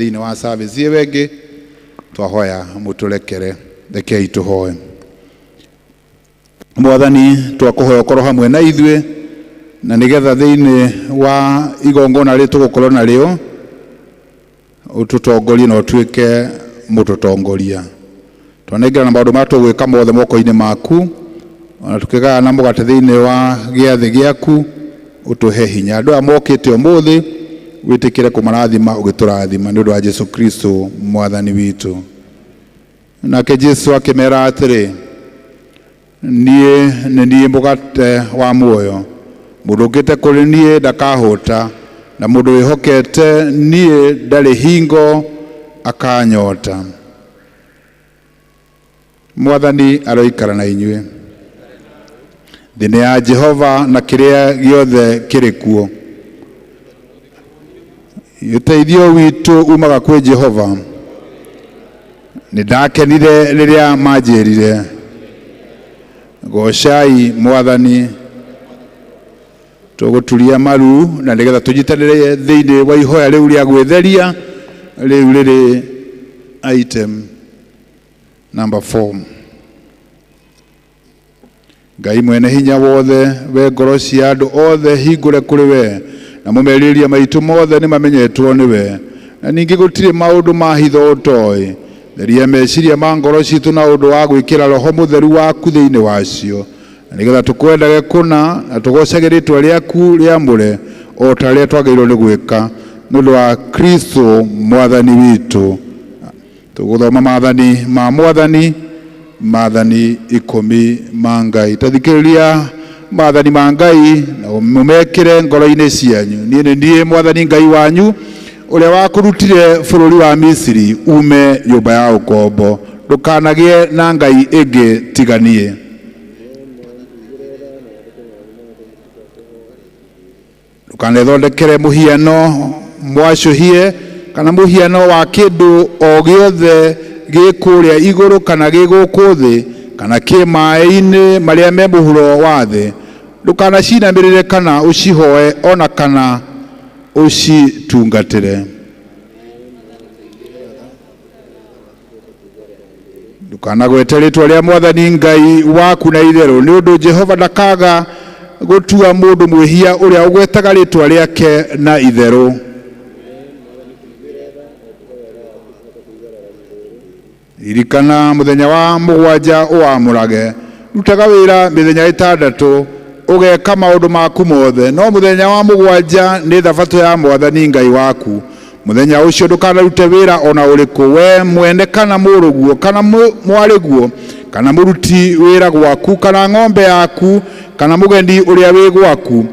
Thĩinĩ wa service ĩyo ĩngĩ twahoya mũtũrekere. Rekei tũhoe. Mwathani, twakũhoya ũkorwo hamwe na ithuĩ, na nĩgetha thĩinĩ wa igongona rĩrĩ tũgũkorwo narĩo ũtũtongorie na ũtuĩke mũtũtongoria. Twanengerana maũndũ marĩa tũgwĩka mothe moko-inĩ maku, ona tũkĩgayana mũgate thĩinĩ wa gĩathĩ gĩaku, ũtũhe hinya. Andũ aya mokĩte ũmũthĩ, wĩtĩkĩre kũmarathima ũgĩtũrathima, nĩ ũndũ wa Jesu Kristo Mwathani witũ. Nake Jesu akĩmera atĩrĩ, niĩ nĩ niĩ mũgate wa muoyo, mũndũ ũkĩte kũrĩ niĩ ndakahũta, na mũndũ wĩhokete niĩ ndarĩ hingo akanyota. Mwathani aroikara na inyuĩ. Thĩ nĩ ya Jehova na kĩrĩa gĩothe kĩrĩ kuo. Ũteithio witũ umaga kwĩ Jehova. Nĩ ndakenire rĩrĩa manjĩrire, goocai Mwathani. Tũgũturia maru na nĩgetha tũnyitanĩre thĩinĩ wa ihoya rĩu rĩa gwĩtheria, rĩu rĩrĩ item number 4. Ngai mwene hinya wothe, we ngoro cia andũ othe hingũre kũrĩ we, namo merirĩria maitũ mothe nĩ mamenyetwo nĩwe, na ningĩ gũtirĩ maũndũ ma hitho ũtoĩ. Theria meciria ma ngoro citũ na ũndũ wa gwĩkĩra Roho Mũtheru waku thĩinĩ wacio, na nĩgetha tũkwendage kũna na tũgoocage rĩĩtwa rĩaku rĩamũre o ta ũrĩa twagĩrĩirwo nĩ gwĩka, nĩ ũndũ wa Kristo Mwathani witũ. Tũgũthoma maathani ma Mwathani, maathani 10 ma Ngai. Tathikĩrĩria maathani ma Ngai na mũmekĩre ngoro-inĩ cianyu. Niĩ nĩ niĩ Mwathani Ngai wanyu, ũrĩa wakũrutire bũrũri wa Misiri ume nyũmba ya ũkombo. Ndũkanagĩe na ngai ĩngĩ tiga niĩ. Ndũkanethondekere mũhiano mwacũhie kana mũhiano wa kĩndũ o gĩothe gĩ kũrĩa igũrũ kana gĩ gũkũ thĩ kana kĩ maĩ-inĩ marĩa me mũhuro wa thĩ. Ndũkanacinamĩrĩre kana ũcihoe ona kana ũcitungatĩre. Ndũkanagwete rĩĩtwa rĩa Mwathani Ngai waku na itherũ, nĩ ũndũ Jehova ndakaga gũtua mũndũ mwĩhia ũrĩa ũgwetaga rĩĩtwa rĩake na itherũ. Ririkana mũthenya wa mũgwanja ũwamũrage, rutaga wĩra mĩthenya 6, ũgeka maũndũ maku mothe, no mũthenya wa mũgwanja nĩ thabatũ ya Mwathani Ngai waku. Mũthenya ũcio ndũkanarute wĩra ona ũrĩkũ, we mwene kana mũrũguo kana mwarĩguo kana mũruti wĩra gwaku kana ng'ombe yaku kana mũgeni ũrĩa wĩ gwaku,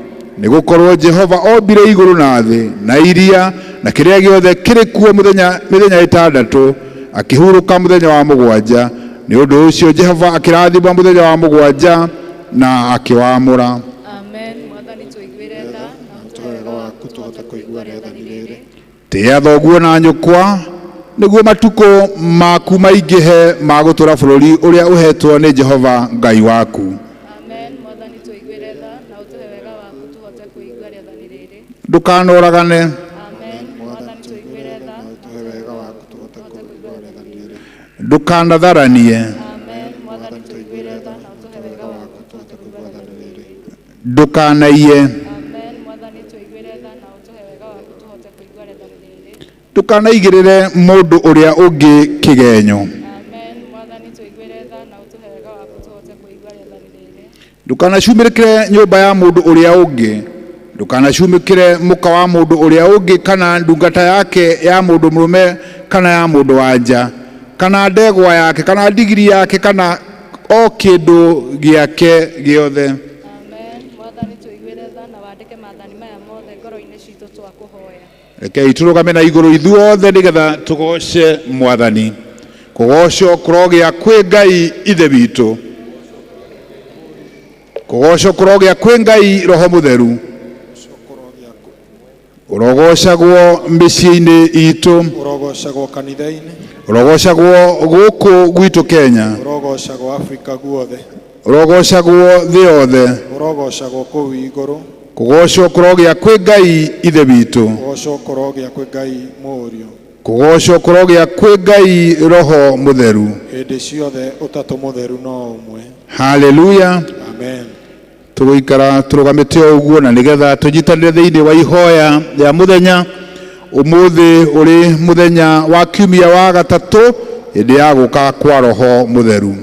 nĩ gũkorwo Jehova ombire igũrũ na thĩ na iria na kĩrĩa gĩothe kĩrĩ kuo mĩthenya 6, akĩhurũka mũthenya wa mũgwanja. Nĩ ũndũ ũcio Jehova akĩrathima mũthenya wa mũgwanja na akĩwamũra. Amen. Mwathani tũiguĩre tha na ũtũhe wega waku tũhote kũigua rĩathani rĩrĩ. Tĩĩa thoguo na nyũkwa, nĩguo matukũ maku maingĩhe ma gũtũũra bũrũri ũrĩa ũheetwo nĩ Jehova Ngai waku. Amen. Mwathani tũiguĩre tha na ũtũhe wega waku tũhote kũigua rĩathani rĩrĩ. Ndũkanoragane. Amen. Mwathani tũiguĩre tha na ũtũhe wega waku tũhote kũigua rĩathani rĩrĩ. Ndũkanatharanie. Amen. Mwathani tũiguĩre tha na ũtũhe wega waku tũhote kũigua rĩathani rĩrĩ. Ndũkanaiye. Amen. Mwathani tũiguĩre tha na ũtũhe wega waku tũhote kũigua rĩathani rĩrĩ. Ndũkanaigĩrĩre mũndũ ũrĩa ũngĩ kĩgenyo. Amen. Mwathani tũiguĩre tha na ũtũhe wega waku tũhote kũigua rĩathani rĩrĩ. Ndũkanacumĩkĩre nyũmba ya mũndũ ũrĩa ũngĩ. Ndũkanacumĩkĩre mũka wa mũndũ ũrĩa ũngĩ kana ndungata yake ya mũndũ mũrũme kana ya mũndũ wa nja, kana ndegwa yake kana ndigiri yake kana o kĩndũ gĩake gĩothe. Amen. Mwathani tũiguĩre tha na wandĩke maathani maya mothe ngoro-inĩ citũ twakũhoya. Rekei tũrũgame na igũrũ ithuothe nĩgetha tũgooce Mwathani. Kũgoocwo kũrogĩa kwĩ Ngai Ithe witũ. Kũgoocwo kũrogĩa kwĩ Ngai Roho Mũtheru. Ũrogocagwo mĩciĩ-inĩ itũ. Ũrogocagwo kanitha-inĩ. Ũrogocagwo gũkũ gwitũ Kenya. Ũrogocagwo Afrika guothe. Ũrogocagwo thĩ yothe. Ũrogocagwo kũu igũrũ. Kũgocwo kũrogĩa kwĩ Ngai Ithe witũ. Kũgocwo kũrogĩa kwĩ Ngai Mũriũ. Kũgocwo kũrogĩa kwĩ Ngai Roho Mũtheru. Hĩndĩ ciothe Ũtatũ Mũtheru no ũmwe. Haleluya. Amen. Tũgũikara tũrũgamĩte o ũguo na nĩgetha tũnyitanĩre thĩinĩ wa ihoya rĩa mũthenya. Ũmũthĩ ũrĩ mũthenya wa kiumia wa gatatũ hĩndĩ ya gũka kwa Roho Mũtheru.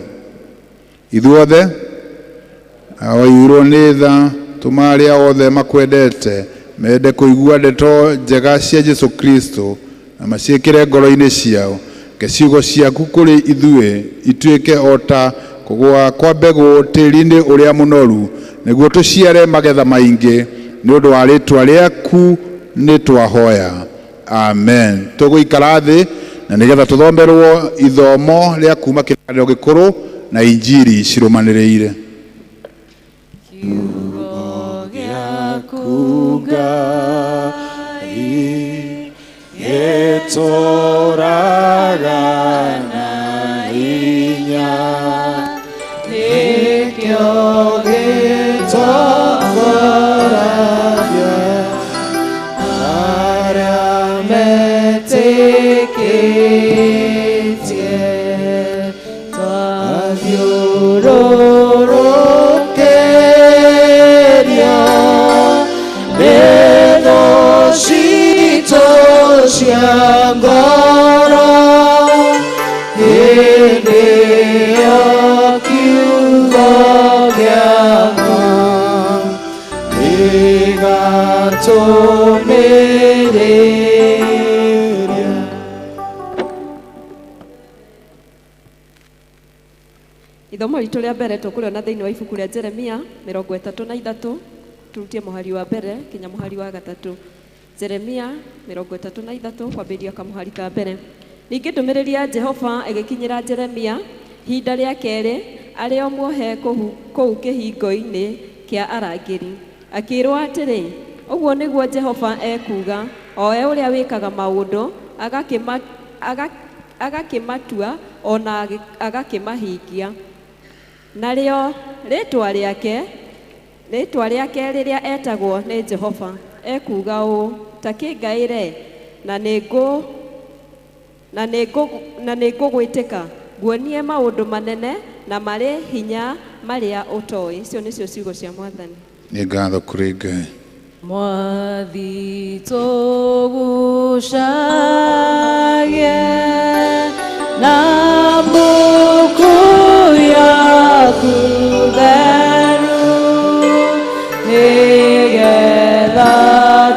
Ithuothe awaiyũirwo nĩ tha, tũma arĩa othe makwendete mende kũigua ndeto njega cia Jesu Kristo na maciĩkĩre ngoro-inĩ ciao. Reke ciugo ciaku kũrĩ ithuĩ ituĩke o ta kũgũa kwa mbegũ tĩri-inĩ ũrĩa mũnoru, nĩguo tũciare magetha maingĩ. Nĩ ũndũ wa rĩtwa rĩaku nĩ twahoya, amen. Tũgũikara thĩ na nĩgetha tũthomerwo ithomo rĩa kuma Kĩrĩkanĩro Gĩkũrũ na Injiri cirũmanĩrĩire. Kiugo gĩaku Ngai gĩtũũraga na hinya, nĩkĩo gĩtongoragia arĩa metĩkĩtie. Twathiũrũrũkĩrio nĩ thũ citũ cia ngoro, hĩndĩ ĩyo kiugo gĩaku gĩgatũmĩrĩria. Ithomo ritũ rĩa mbere tũkũrĩona thĩinĩ wa ibuku rĩa Jeremia 33, turutie mũhari wa mbere kinya mũhari wa gatatũ. Jeremia 33 kwambĩrĩria kamũhari ka mbere. Ningĩ ndũmĩrĩri ya Jehova ĩgĩkinyĩra Jeremia ihinda rĩa kerĩ arĩ o muohe kũu kĩhingo-inĩ kĩa arangĩri, akĩĩrwo atĩrĩ, ũguo nĩguo Jehova ekuuga, o we ũrĩa wĩkaga maũndũ agakĩmatua o na agakĩmahingia. Narĩo rĩtwa rĩake rĩrĩa etagwo nĩ Jehova. Ekuuga ũũ, ta kĩngaĩre na nĩngũgwĩtĩka, nguonie maũndũ manene na marĩ hinya marĩa ũtoĩ. Icio nĩcio ciugo cia Mwathani. Nĩ ngatho kũrĩ Ngai. Mwathi tũgucagie na mbuku yaku theru, nĩgetha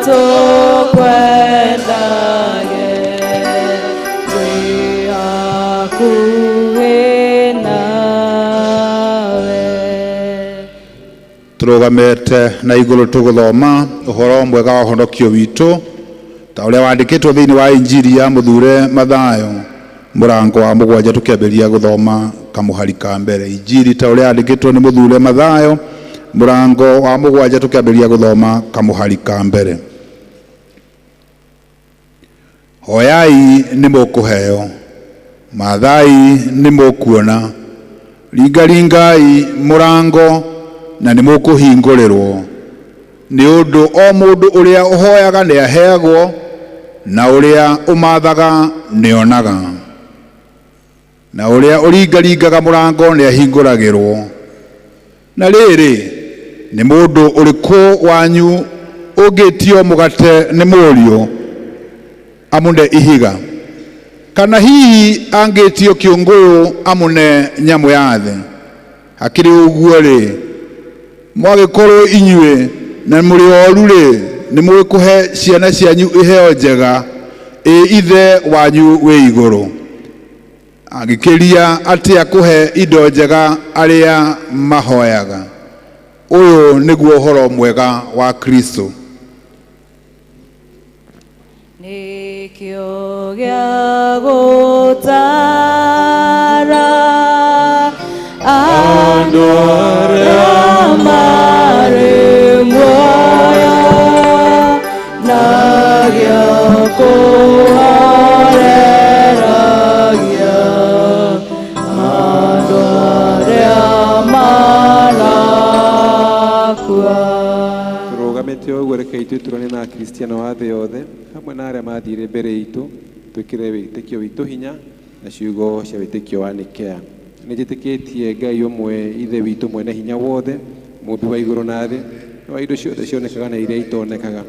tũkwendage twĩ hakuhĩ nawe. Tũrũgamĩte na igũrũ tũgũthoma ũhoro mwega wa ũhonokio witũ ta ũrĩa wandĩkĩtwo thĩinĩ wa Injiri ya Mũthure Mathayo mũrango wa 7, tũkĩambĩrĩria gũthoma kamũhari ka mbere. Injiri ta ũrĩa yandĩkĩtwo nĩ Mũthure Mathayo mũrango wa 7, tũkĩambĩrĩria gũthoma kamũhari ka mbere. Hoyai nĩ mũkũheo, mathai nĩ mũkuona, ringaringai mũrango na nĩ mũkũhingũrĩrwo. Nĩ ũndũ o mũndũ ũrĩa ũhoyaga nĩ aheagwo, na ũrĩa ũmathaga nĩ onaga, na ũrĩa ũringaringaga mũrango nĩ ahingũragĩrwo. Na rĩrĩ, nĩ mũndũ ũrĩkũ wanyu ũngĩtio mũgate nĩ mũriũ amũne ihiga, kana hihi angĩtio kĩũngũyũ amũne nyamũ ya thĩ? Hakĩrĩ ũguo-rĩ, mwagĩkorwo inyuĩ na mũrĩ oru-rĩ, nĩ mũĩ kũhe ciana cianyu iheo njega, ĩ Ithe wanyu wĩ igũrũ angĩkĩria atĩa kũhe indo njega arĩa mahoyaga? Ũyũ nĩguo ũhoro mwega wa Kristo. Nĩkĩo gĩa gũtara andũ arĩa marĩ muoyo, na gĩa kũhoreragia andũ arĩa marakua. Tũrũgamĩte ũguo, rekei twĩtũranie na Akristiano a thĩ yothe hamwe na arĩa mathire mbere itũ, Twĩkĩre wĩtĩkio witũ hinya na ciugo cia wĩtĩkio wa Nikea. Nĩnjĩtĩkĩtie Ngai ũmwe, Ithe witũ mwene hinya wothe, mũmbi wa igũrũ na thĩ, na wa indo ciothe cionekaga na iria itonekaga.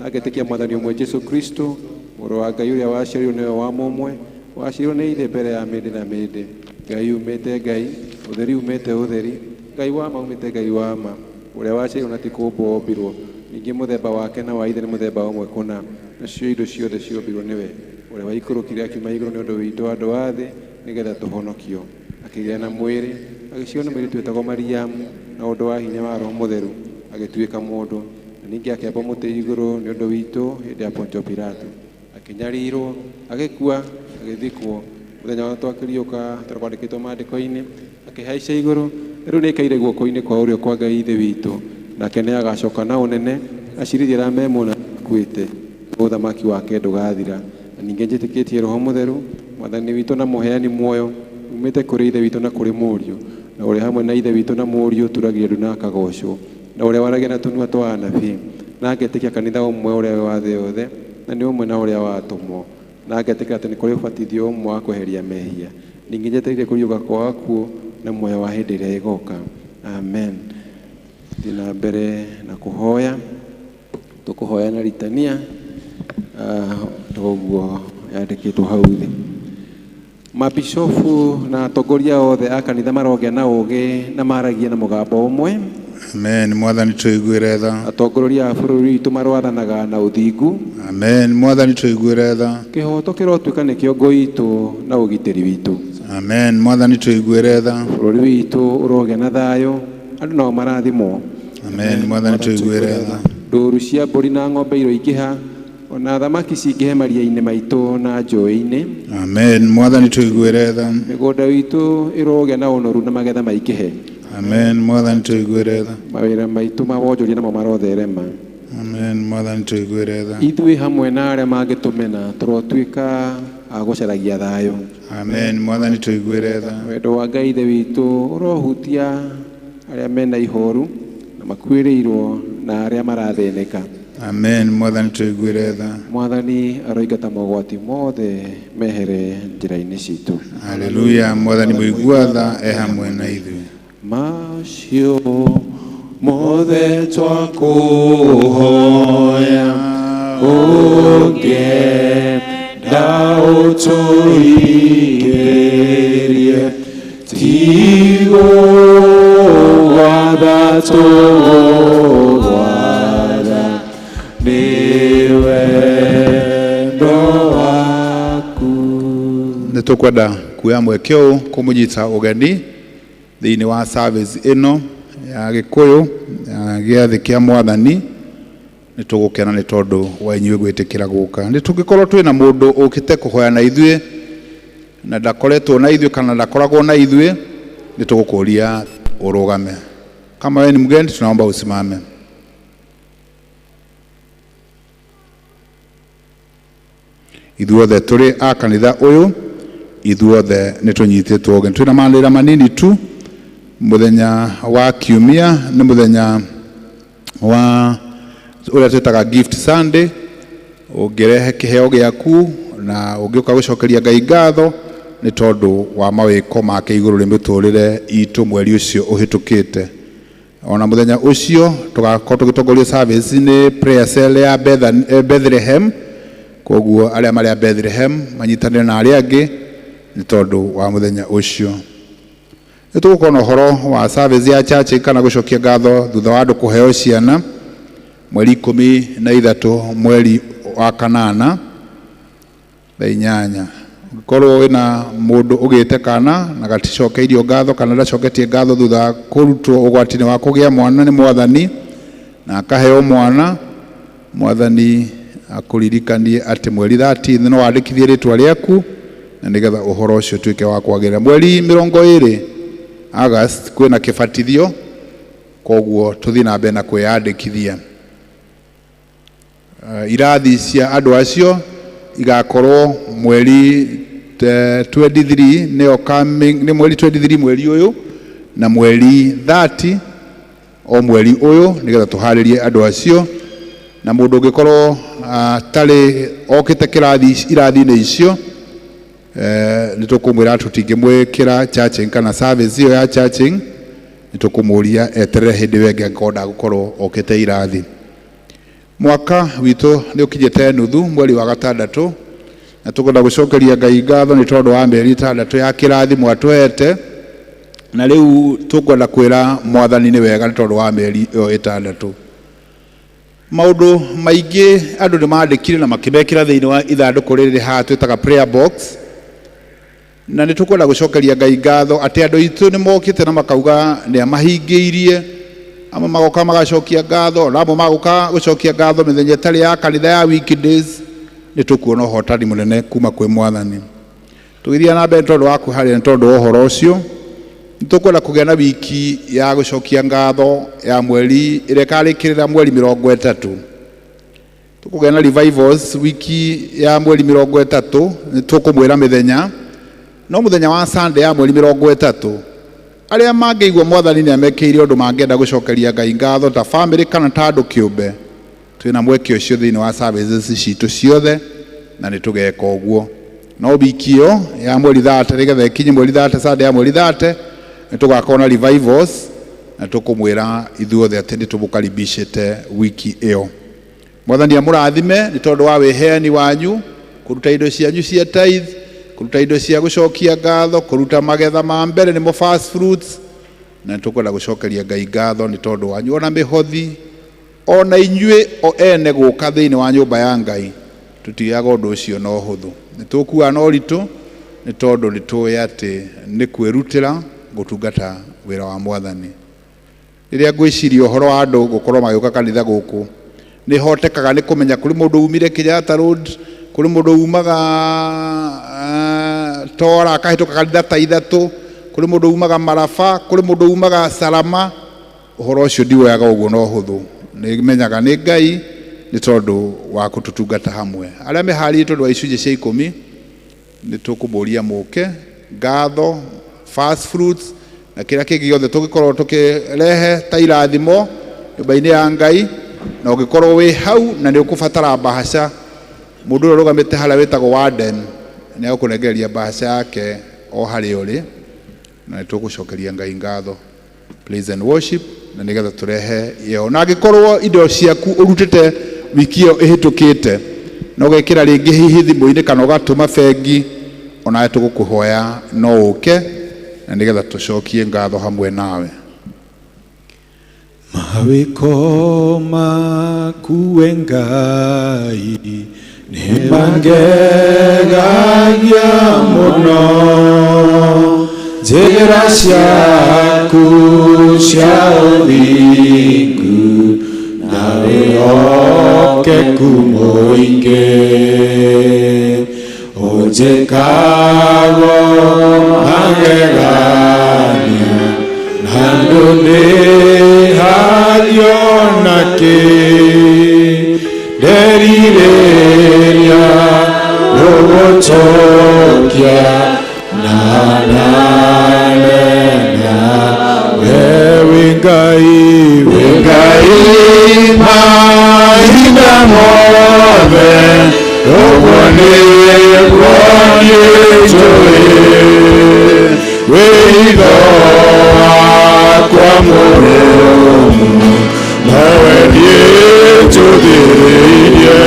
Na ngetĩkia Mwathani ũmwe Jesũ Kristo, Mũrũ wa Ngai ũrĩa waciarirwo nĩwe wa mũmwe, waciarirwo nĩ Ithe mbere ya mĩndĩ na mĩndĩ. Ngai umĩte Ngai, ũtheri umĩte ũtheri, Ngai wa ma umĩte Ngai wa ma, ũrĩa waciarirwo na ti kũũmbwo ombirwo. Ningĩ mũthemba wake na wa Ithe nĩ mũthemba ũmwe kũna, nacio indo ciothe ciombirwo nĩwe, ũrĩa waikũrũkire akiuma igũrũ nĩ ũndũ witũ andũ a thĩ, nĩgetha tũhonokio. Akĩgĩa na mwĩrĩ, agĩciarwo nĩ mũirĩtu wetagwo Mariamu, na ũndũ wa hinya wa Roho Mũtheru, agĩtuĩka mũndũ. Na ningĩ akĩambwo mũtĩ igũrũ nĩ ũndũ witũ hĩndĩ ya Pontio Pilato. Akĩnyarirwo, agĩkua, agĩthikwo. Mũthenya wa gatatũ akĩriũka, ta ũrĩa kwandĩkĩtwo maandĩko-inĩ, akĩhaica igũrũ, na rĩu nĩaikaire guoko-inĩ kwa ũrĩo kwa Ngai Ithe witũ. Nake nĩagacoka na ũnene, acirithie arĩa me muoyo na arĩa makuĩte, naguo ũthamaki wake ndũgathira. Na ningĩ njĩtĩkĩtie Roho Mũtheru, Mwathani witũ na mũheani muoyo, umĩte kũrĩ Ithe witũ na kũrĩ Mũriũ, na ũrĩa hamwe na Ithe witũ na Mũriũ ũturagio ndu na akagocwo, na ũrĩa waragia na tũnua twa anabii. Na ngetĩkia kanitha ũmwe ũrĩa wĩ wa thĩ yothe, na nĩ ũmwe na ũrĩa wa atũmwo. Na ngetĩkĩra atĩ nĩ kũrĩ ũbatithio ũmwe wa kweheria mehia. Ningĩ njetereire kũriũka kwa akuũ na muoyo wa hĩndĩ ĩrĩa ĩgoka. Amen. Thiĩ na mbere na kũhoya. Tũkũhoya na ritania, toguo yandĩkĩtwo hau thĩ. Mabishofu na atongoria othe a kanitha marogĩa na ũũgĩ na maragie na mũgambo ũmwe. Amen. Mwathani tũiguĩre tha. Atongoria a bũrũri witũ maroathanaga na ũthingu. Amen. Mwathani tũiguĩre tha. Kĩhoto kĩrotuĩka nĩkĩo ngo itũ na ũgitĩri witũ. Amen. Mwathani tũiguĩre tha. Bũrũri witũ ũrogĩa na thayũ, andũ nao marathimwo. Amen. Mwathani tũiguĩre tha. Ndũru cia mbũri na ng'ombe iroingĩha, ona thamaki cingĩhe maria-inĩ maitũ na njũĩ-inĩ. Amen. Mwathani tũiguĩre tha. Mĩgũnda itũ ĩrogĩa na ũnoru na magetha maingĩhe. Amen. Mwathani tũiguĩre tha. Mawĩra maitũ ma wonjoria namo marotherema. Amen. Mwathani tũiguĩre tha. Ithuĩ hamwe na arĩa mangĩtũmena tũrotuĩka a gũcaragia thayũ. Amen. Mwathani tũiguĩre tha. Wendo wa Ngai Ithe witũ ũrohutia arĩa mena ihoru na makuĩrĩirwo na arĩa marathĩnĩka. Amen. Mwathani tũiguĩre tha. Mwathani aroingata mogwati mothe mehere njĩra-inĩ citũ. Haleluya. Mwathani mũigua tha e hamwe na ithuĩ. Macio mothe twakũhoya, ũngĩenda ũtũingĩrie, tigũgwatha tũgũgwatha, nĩ wendo waku. Nĩ tũkwenda kuoya mweke ũyũ kũmũnyita ũgeni thĩinĩ wa service ĩno ya Gĩkũyũ ya gĩathĩ kĩa Mwathani. Nĩ tũgũkena nĩ tondũ wa inyuĩ gwĩtĩkĩra gũka. Nĩ tũngĩkorwo twĩna mũndũ ũkĩte kũhoya na ithuĩ na ndakoretwo na ithuĩ kana ndakoragwo na ithuĩ, nĩ tũgũkũria ũrũgame. Kama wewe ni mgeni, tunaomba usimame. Ithuothe tũrĩ a kanitha ũyũ, ithuothe nĩ tũnyitĩtwo ũgeni. Twĩna manĩrĩra manini tu. Mũthenya wa kiumia nĩ mũthenya wa ũrĩa twĩtaga Gift Sunday. Ũngĩrehe kĩheo gĩaku na ũngĩũka gũcokeria Ngai ngatho nĩ tondũ wa mawĩko make igũrũ rĩa mĩtũrĩre itũ mweri ũcio ũhĩtũkĩte. Ona mũthenya ũcio tũgakorwo tũgĩtongoria service nĩ prayer cell ya Bethlehem. Koguo arĩa marĩ a Bethlehem manyitanĩre na arĩa angĩ nĩ tondũ wa mũthenya ũcio. Nĩ tũgũkorwo na ũhoro wa service ya church kana gũcokia ngatho thutha wa andũ kũheo ciana mweri 13 mweri wa kanana thaa 8. Ũngĩkorwo wĩna mũndũ ũgĩte kana na gaticokeirio ngatho kana ndacoketie ngatho thutha wa kũrutwo ũgwati-inĩ wa kũgĩa mwana nĩ Mwathani na akaheo mwana, Mwathani akũririkanie atĩ mweri 13 no wandĩkithie rĩtwa rĩaku na nĩgetha ũhoro ũcio ũtuĩke wa kwagĩrĩra. Mweri 20 August kwĩna kĩbatithio, koguo tũthiĩ na mbere na kwĩyandĩkithia. Irathi cia andũ acio igakorwo mweri 23, nĩyo coming, nĩ mweri 23 mweri ũyũ na mweri 30 o mweri ũyũ, nĩgetha tũharĩrie andũ acio. Na mũndũ ũngĩkorwo atarĩ okĩte kĩrathi irathi-inĩ icio, nĩ tũkũmwĩra tũtingĩmwĩkĩra charging kana service ĩyo ya charging. Nĩ tũkũmũria eterere hĩndĩ ĩyo ĩngĩ angĩkorwo ndagũkorwo okĩte irathi. Mwaka witũ nĩ ũkinyĩte nuthu, mweri wa gatandatũ, na tũkwenda gũcokeria Ngai ngatho nĩ tondũ wa mĩeri 6 ya kĩrathi mwatũhete, na rĩu tũkwenda kwĩra Mwathani nĩ wega nĩ tondũ wa mĩeri ĩyo 6. Maũndũ maingĩ andũ nĩ mandĩkire na makĩmekĩra thĩinĩ wa ithandũkũ rĩrĩ haha twĩtaga prayer box, na nĩ tũkwenda gũcokeria Ngai ngatho atĩ andũ aitũ nĩ mokĩte na makauga nĩ amahingĩirie. Amwe magoka magacokia ngatho, na amwe magoka gũcokia ngatho mĩthenya ĩtarĩ ya kanitha ya weekdays. Nĩ tũkuona ũhotani mũnene kuma kwĩ Mwathani. Tũgĩthiĩ na mbere tondũ wa kwĩharĩria, nĩ tondũ wa ũhoro ũcio, nĩ tũkwenda kũgĩa na wiki ya gũcokia ngatho ya mweri ĩrĩa ĩkarĩkĩrĩra mweri 30. Tũkũgĩa na revivals wiki ya mweri 30, nĩ tũkũmwĩra mĩthenya, no mũthenya wa Sunday ya mweri 30, arĩa mangĩigua Mwathani nĩ amekĩire ũndũ mangĩenda gũcokeria Ngai ngatho ta family kana ta andũ kĩũmbe, twĩna mweke ũcio thĩinĩ wa services citũ ciothe, na nĩ tũgeka ũguo. No wiki ĩyo ya mweri 30, nĩgetha ĩkinye mweri 30, Sunday ya mweri 30, nĩ tũgakorwo na revivals, na tũkũmwĩra ithuothe atĩ nĩ tũmũkaribicĩte wiki ĩyo. Mwathani amũrathime nĩ tondũ wa wĩheani wanyu, kũruta indo cianyu cia tithe, kũruta indo cia gũcokia ngatho, kũruta magetha ma mbere nĩmo first fruits, na nĩ tũkwenda gũcokeria Ngai ngatho nĩ tondũ wanyu, ona mĩhothi, ona inyuĩ o ene gũka thĩinĩ wa nyũmba ya Ngai. Tũtigaga ũndũ ũcio na ũhũthũ, nĩ tũkuaga na ũritũ nĩ tondũ nĩ tũĩ atĩ nĩ kwĩrutĩra gũtungata wĩra wa Mwathani. Rĩrĩa ngwĩciria ũhoro wa andũ gũkorwo magĩũka kanitha gũkũ, nĩ hotekaga nĩ kũmenya kũrĩ mũndũ umire Kenyatta Road, kũrĩ mũndũ umaga Tora akahĩtũka kanitha ta 3, kũrĩ mũndũ umaga Maraba, kũrĩ mũndũ umaga Salama. Ũhoro ũcio ndiwoyaga ũguo na ũhũthũ, nĩ menyaga nĩ Ngai nĩ tondũ wa kũtũtungata hamwe. Arĩa meharĩirie tondũ wa icunjĩ cia 10, nĩ tũkũmũria mũke ngatho, first fruits, na kĩrĩa kĩngĩ gĩothe tũngĩkorwo tũkĩrehe ta irathimo nyũmba-inĩ ya Ngai. Na ũngĩkorwo wĩ hau na nĩ ũkũbatara mbahaca, mũndũ ũrĩa ũrũgamĩte harĩa wĩtagwo warden nĩ egũkũnengereria mbahaca yake o harĩa ũrĩ, na nĩ tũgũcokeria Ngai ngatho. Praise and worship, na nĩgetha tũrehe ĩyo. Na angĩkorwo indo ciaku ũrutĩte wiki ĩyo ĩhĩtũkĩte na ũgekĩra rĩngĩ hihi thimũ-inĩ kana ũgatũma bengi, onawe tũgũkũhoya no ũke na nĩgetha tũcokie ngatho hamwe nawe. Mawĩko maku we Ngai nĩ mangegagia mũno, njĩra ciaku cia ũthingu na wĩhokeku mũingĩ, ũnjĩkago magegania na ndũndĩhagio nakĩ, nderirĩria gũgũcokia na nanena we wĩ Ngai, wĩ Ngai mahinda mothe, ũguo nĩguo niĩ njũĩ, wĩitho wakwa mũrũmu nowe niĩ njũthĩrĩirie,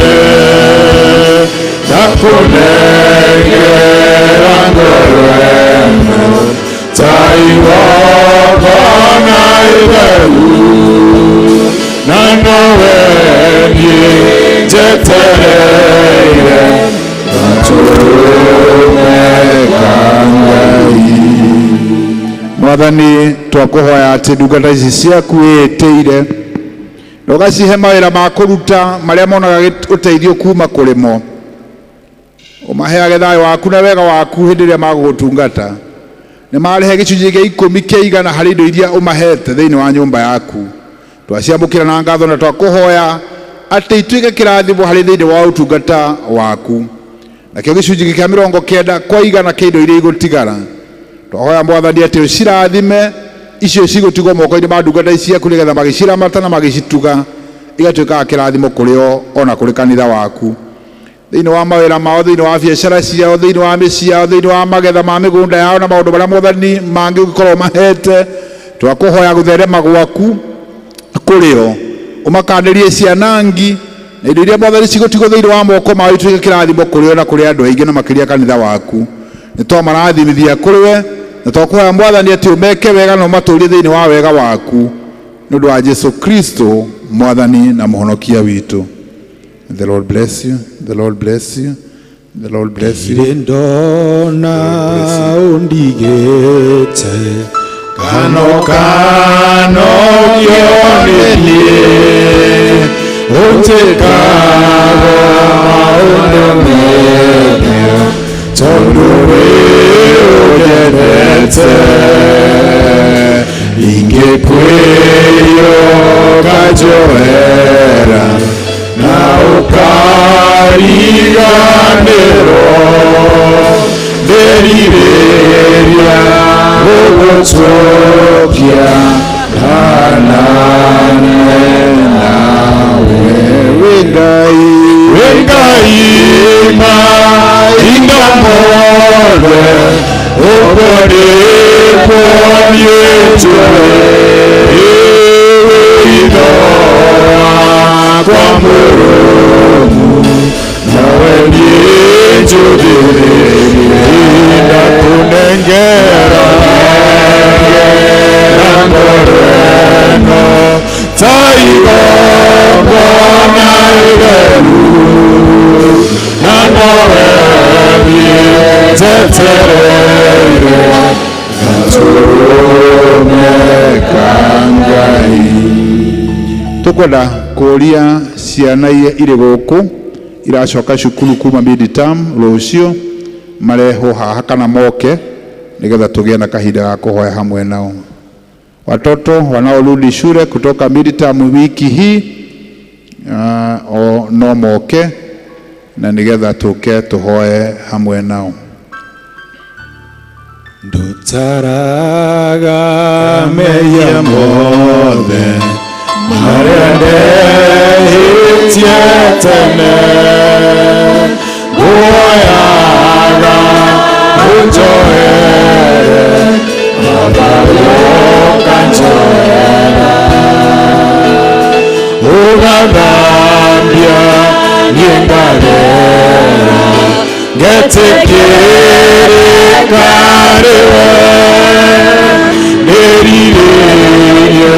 ndakũnengera ngoro ĩno ta igongona itheru, na nowe niĩ njetereire gatũrũme ka Ngai. Mwathani, twakũhoya atĩ ndungata ici ciaku wĩĩtĩire na ũgacihe mawĩra ma kũruta marĩa monaga ũteithio kuma kũrĩ mo, ũmaheage thayũ waku na wega waku hĩndĩ ĩrĩa magũgũtungata. Nĩ marĩhe gĩcunjĩ gĩa 10 kĩa igana harĩ indo iria ũmahete thĩinĩ wa nyũmba yaku. Twaciamũkĩra na ngatho na twakũhoya atĩ ituĩke kĩrathimo harĩ thĩinĩ wa ũtungata waku. Nakĩo gĩcunjĩ kĩa 90 kwa igana kĩa indo iria igũtigara, twahoya Mwathani atĩ ũcirathime icio cigũtigwo moko-inĩ ma ndungata ici ciaku, nĩgetha magĩciramata na magĩcituga Igatuĩkaga kĩrathimo kũrĩ o ona kũrĩ kanitha waku, thĩinĩ wa mawĩra mao, thĩinĩ wa biacara ciao, thĩinĩ wa mĩciĩ yao, thĩinĩ wa magetha ma mĩgũnda yao na maũndũ marĩa Mwathani mangĩ ũngĩkorwo mahete. Twakũhoya gũtherema gwaku kũrĩ o, ũmakanĩrie cianangi na indo iria Mwathani cigũtigwo thĩinĩ wa moko mao ituĩke kĩrathimo kũrĩ o na kũrĩ andũ aingĩ na makĩria kanitha waku. Nĩ twamarathimithia kũrĩ we na twakũhoya Mwathani atĩ ũmeke wega na ũmatũrie thĩinĩ wa wega waku, nĩ ũndũ wa Jesu Kristo Mwathani na Mũhonokia witũ. The Lord bless you. The Lord bless you. The Lord bless you. Ndirĩ ndona ũndigĩte Kano kano kĩonithie ũnjĩkaga maũndũ mega tondũ wĩ ũnyendete, ingĩkwĩyo ũkanjoera na ũkariganĩrwo, ndĩrirĩria gũgũcokia hanane nawe. Wĩ Ngai, wĩ Ngai mahinda mothe, ũguo nĩguo niĩ njũĩ, wĩitho wakwa mũrũmu, nawe niĩ njũthĩrĩrie, ndakũnengera ngoro ĩno ta igongona itheru, na nowe niĩ njetereire gatũrũme ka Ngai. Tukwenda kũria ciana iria irĩ gũkũ iracoka cukuru kuma midterm rũciũ marehwo haha kana moke, nĩgetha tũgĩe na kahinda ga kũhoya hamwe nao. Watoto wanaorudi shule kutoka midterm wiki hii o no moke na nĩgetha tũke tũhoe hamwe nao. Ndũtaraga mehia mothe marĩa ndehĩtie tene, nguoyaga ũnjohere, Baba ũkanjohera, ũgathambia niĩ ngathera, ngetĩkĩrĩka nĩwe, ndĩrirĩria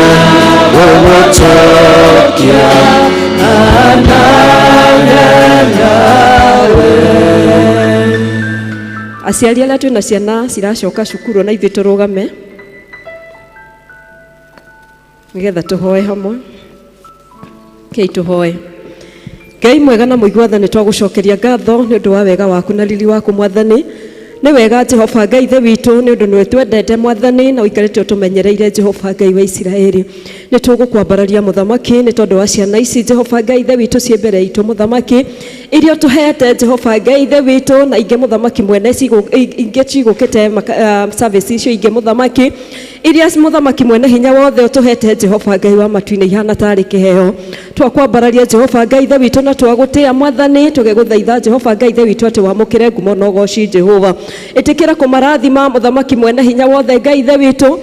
gũgũcokia hanane nawe. Aciari arĩa twĩna ciana ciracoka cukuru, na ithuĩ tũrũgame nĩgetha tũhoe hamwe. Kei tũhoe. Ngai mwega na mũigua tha, nĩ twagũcokeria ngatho nĩ ũndũ wa wega waku na riri waku. Mwathani, nĩ wega Jehova Ngai Ithe witũ, nĩ ũndũ nĩwe twendete Mwathani na ũikarĩte ũtũmenyereire. Jehova Ngai wa Isiraeli, nĩ tũgũkwambararia Mũthamaki nĩ tondũ wa ciana ici, Jehova Ngai Ithe witũ, ciĩ mbere itũ Mũthamaki, iria ũtũhete, Jehova Ngai Ithe witũ, na ingĩ Mũthamaki mwene ingĩ cigũkĩte service icio ingĩ Mũthamaki, iria Mũthamaki mwene hinya wothe ũtũhete, Jehova Ngai wa matu-inĩ, ihana tarĩ kĩheo. Twakwambararia Jehova Ngai Ithe witũ na twagũtĩa Mwathani, tũgĩgũthaitha Jehova Ngai Ithe witũ atĩ wamũkĩre ngumo na ũgoci. Jehova, ĩtĩkĩra kũmarathima Mũthamaki mwene hinya wothe Ngai Ithe witũ,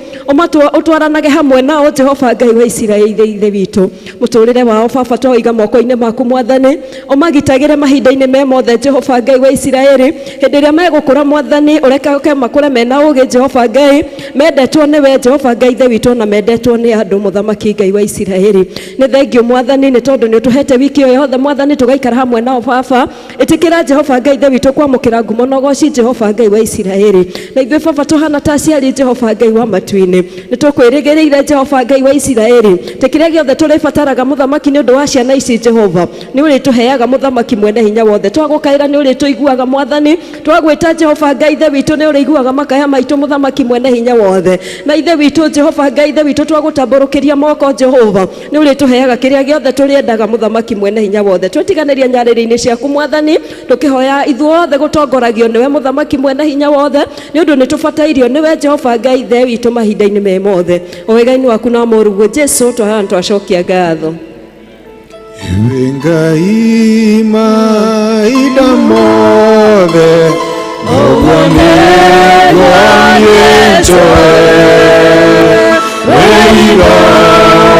ũtwaranage hamwe nao Jehova Ngai wa Isiraeli Ithe witũ. Mũtũrĩre wao Baba twawiga moko-inĩ maku Mwathani, ũmagitagĩre mahinda-inĩ me mothe Jehova Ngai wa Isiraeli. Hĩndĩ ĩrĩa megũkũra Mwathani, ũreke makũre mena ũũgĩ Jehova Ngai, mendetwo nĩwe Jehova Ngai Ithe witũ na mendetwo nĩ andũ Mũthamaki Ngai wa Isiraeli. Nĩ thengio Mwathani nĩ tondũ nĩ ũtũhete wiki ĩyo yothe Mwathani, tũgaikara hamwe nao Baba. Ĩtĩkĩra Jehova Ngai Ithe witũ kwamũkĩra ngumo na ũgoci Jehova Ngai wa Isiraeli. Na ithuĩ Baba tũhana ta aciari Jehova Ngai wa matu-inĩ, nĩ tũkwĩrĩgĩrĩire Jehova Ngai wa Isiraeli tĩ kĩrĩa gĩothe tũrĩbataraga Mũthamaki nĩ ũndũ wa ciana ici Jehova nĩ ũrĩtũheaga. Mũthamaki mwene hinya wothe, twagũkaĩra nĩ ũrĩtũiguaga Mwathani, twagwĩta Jehova Ngai Ithe witũ nĩ ũrĩiguaga makaya maitũ Mũthamaki mwene hinya wothe. Na Ithe witũ Jehova Ngai Ithe witũ, twagũtambũrũkĩria moko Jehova nĩ ũrĩtũheaga kĩrĩa gĩothe tũrĩendaga Mũthamaki mwene hinya wothe. Twetiganĩria nyarĩrĩ-inĩ ciaku Mwathani, tũkĩhoya ithuothe gũtongoragio nĩwe Mũthamaki mwene hinya wothe, nĩ ũndũ nĩ tũbatairio nĩwe Jehova Ngai Ithe witũ mahinda-inĩ me mothe. O wega-inĩ waku na mũruguo Jesu twahoya na twacokia ngatho. Iwe Ngai mahinda mothe noguo nĩguo niĩ njũĩ wĩrigo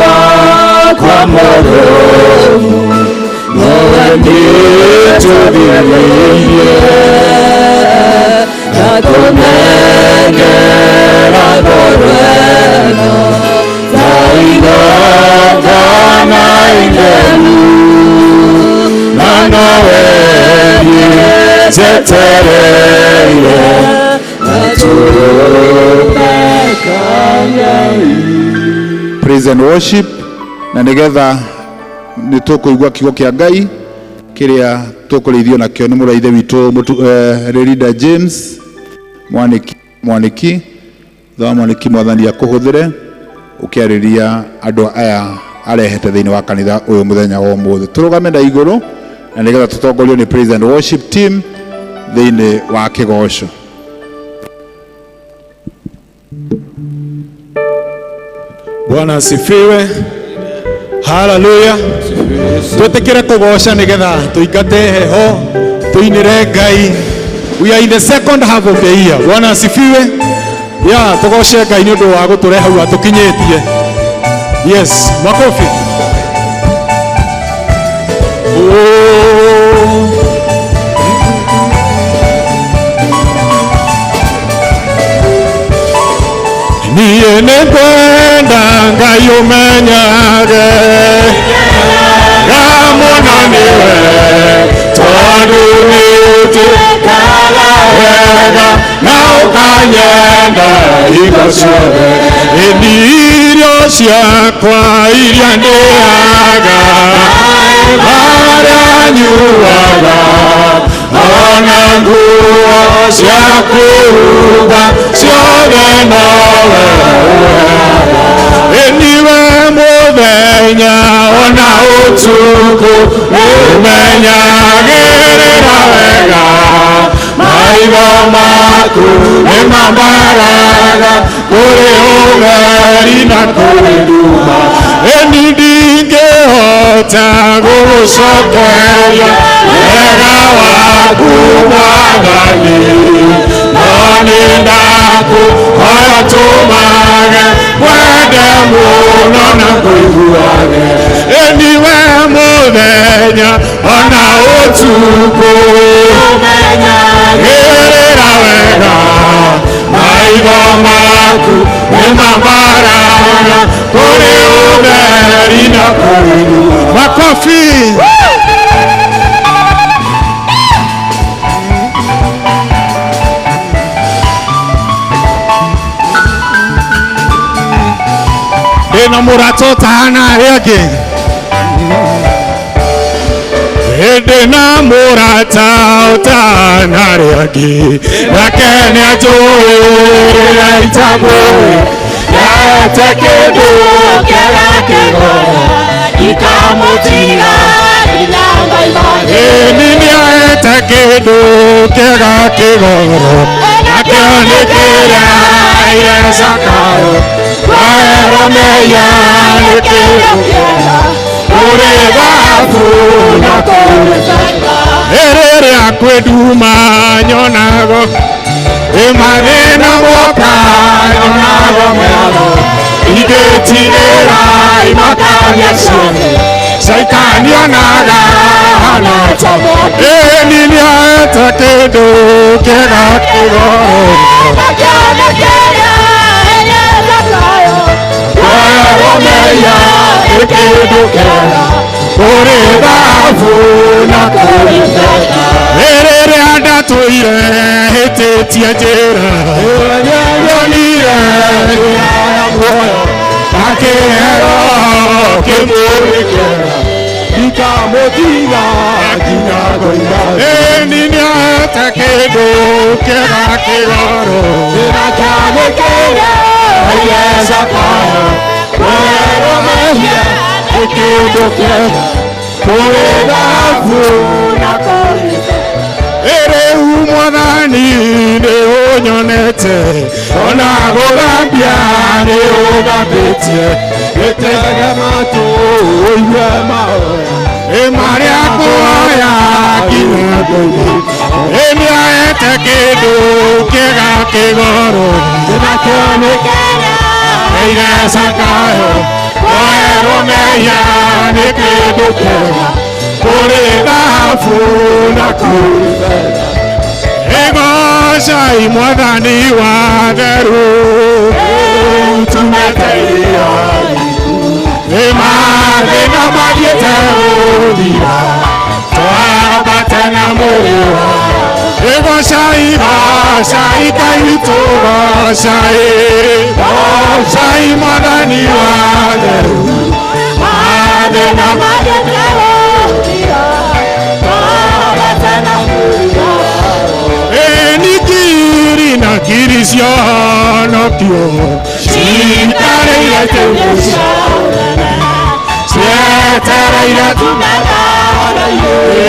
wakwa mũrũmu nowe nĩtũthĩrĩirie na kũnengera ngoro ĩno ta igongona itheru na nowe niĩ njetereire gatũrũme ka Ngai. Praise and worship na nigetha nĩ tũkũigua kiugo kĩa Ngai kĩrĩa tũkũrĩithio nakĩo nĩ mũrũ wa ithe witũ Lerida James Mwaniki Mwaniki thoma Mwaniki mwathani akũhũthĩre ũkĩarĩria andũ aya arehete thĩinĩ wa kanitha ũyũ mũthenya wa ũmũthĩ. Tũrũgame na igũrũ na nĩgetha tũtongorio nĩ praise and worship team thĩinĩ wa kĩgoco. Bwana asifiwe. Haleluya. Twĩtĩkĩre kũgoca nĩgetha tũingate heho tũinĩre Ngai. We are in the second half of the year. Bwana asifiwe. Ya tũgoce Ngai nĩ ũndũ wa gũtũrehe hau atũkinyĩtie. Yes, makofi. Oh. Niĩ nĩngwenda Ngai ũmenyage ngamũno nĩwe tondũ nĩũnjĩkaga wega na ũkanyenda hingo ciothe. Ĩni irio ciakwa iria ndĩaga marĩa nyuaga ona nguo cia kwĩhumba ciothe nowe ũheaga. Ĩniwe mũthenya ona ũtukũ ũmenyagĩrĩra wega maitho maku nĩmambaraga kũrĩ ũtheri na kũrĩ nduma. Ĩni ndingĩhota gũgũcokeria wega waku Mwathani no nĩndakũhoya tũmage wende mũno na kũiguage. Ĩni we mũthenya ona ũtukũ ũmenyagĩrĩra wega maitho maku nĩmambaraga kũrĩ ũtheri na kũrĩ nduma. Makofi. Ndĩna mũrata ũtahana arĩa angĩ. Ndĩna mũrata ũtahana arĩa angĩ nake nĩanjũĩ ũrĩa itamũĩ Nĩahete kĩndũ kĩega kĩgoro ikamũtiga nginya maimane. Ĩni nĩahete kĩndũ kĩega kĩgoro nakĩo nĩ kĩrĩa aire Zakayo kwahera mehia nĩ kĩndũ kĩega kũrĩ thahabu na kũrĩ betha. Rĩrĩa kwĩ nduma nyonago ĩ mathĩna moka nyonago metho ingĩtigĩra imakania ciothe Caitani onaga hana ta mwaki. Ĩni nĩahete kĩndũ kĩega kĩgoro Nakĩo nĩ kĩrĩa aheire Zakayo kwahera mehia nĩ kĩndũ kĩega kũrĩ thahabu na kũrĩ betha. Rĩrĩa ndatũire hĩtĩtie njĩra nyonire njĩra ya muoyo akĩhero kĩmũrĩkĩra Ikamũtiga nginya ngoiga. Ĩni nĩahete kĩndũ kĩega kĩgoro Nakĩo nĩ kĩrĩa aheire Zakayo kwahera mehia nĩ kĩndũ kĩega kũrĩ thahabu na kũrĩ betha. Rĩu mwathani nĩ ũnyonete ona gũthambia nĩ ũthambĩtie Gĩtege matũ ũigue mahoya Ĩmarĩa kuoya nginya ngoima ĩnĩaete kĩndũ kĩega kĩgoro ĩire cakayo kuoerwo mehia nĩ kĩndũ kĩega kũrĩ thahabu na kũrĩ betha. Ĩgocai mwathani wa theru tumete iria ĩmathĩna mathiĩte gũthira twambate na mwĩrĩ wa ĩgocai gocai Ngai witũ gocai gocai mwathani wa theru mathĩna Eni ngiri na ngiri cionokio cikarĩire tĩri cietereire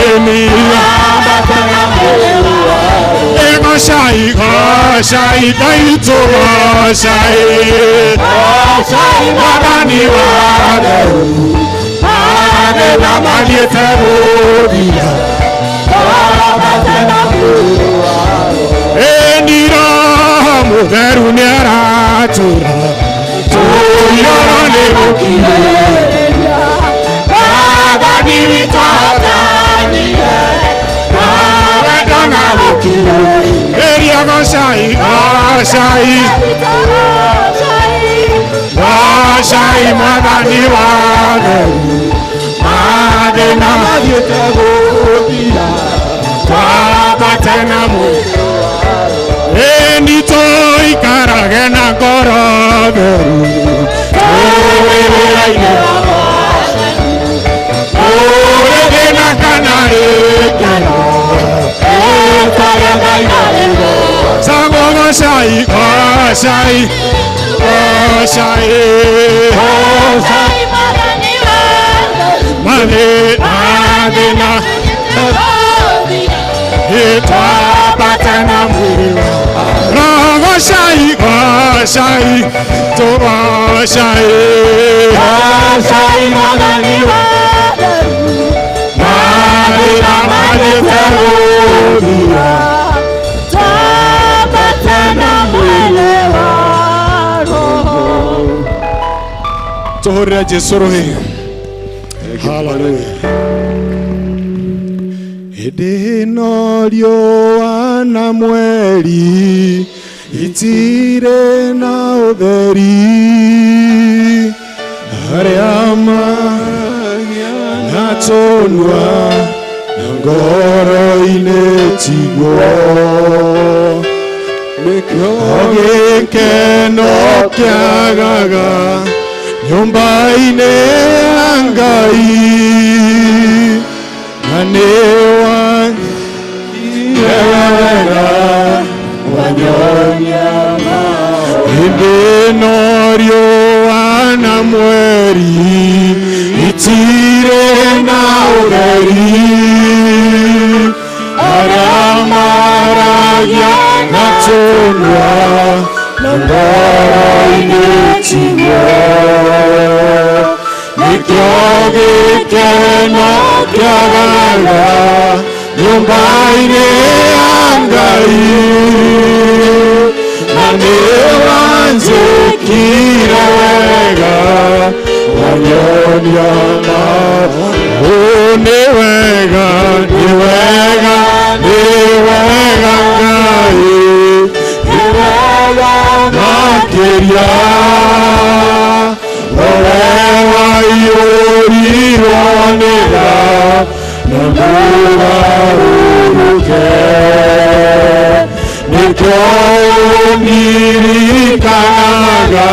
ĩni ĩgocai gocai Ngai witũ gocai mwathani wa theru mathĩna mathiĩte gũthira ĩni roho mũtheru nĩaratũra tũiyũrwo nĩ gũkirĩrĩria mwathani witũ atanire wendo na gũkirĩrĩria gocai gocai gocai mwathani wa theru mathĩna mathiĩte gũthira twambate na mwĩrĩ ĩni tũikarage na ngoro theru tũwĩrĩraine kũrĩ thĩna kana gĩkeno Sango gocai gocai gocai mathĩna twambate na mwĩrĩ wa roho gocai gocai tũgocai mathĩna mathiĩte gũthira tũhũrĩre Jesũ rũhĩ. Hallelujah. Hĩndĩ ĩno riũa na mweri itirĩ na ũtheri arĩa na tũnua na ngoro-inĩ tiguo o gĩkeno kĩagaga nyũmba-inĩ ya Ngai na nĩ wanjĩkire wega wanyonia hĩndĩ ĩno riũa na mweri itirĩ na ũtheri arĩa maragia na tũnua na ngoro-inĩ tiguo nĩkĩo gĩkeno kĩagaga nyũmba-inĩ ya Ngai na nĩ wanjĩkire wega wanyonia maũndũ nĩ wega nĩ wega nĩ wega Ngai nĩ wega makĩria owe waiyũrirwo nĩ tha na mũgarũrũke nĩkĩo ũndirikanaga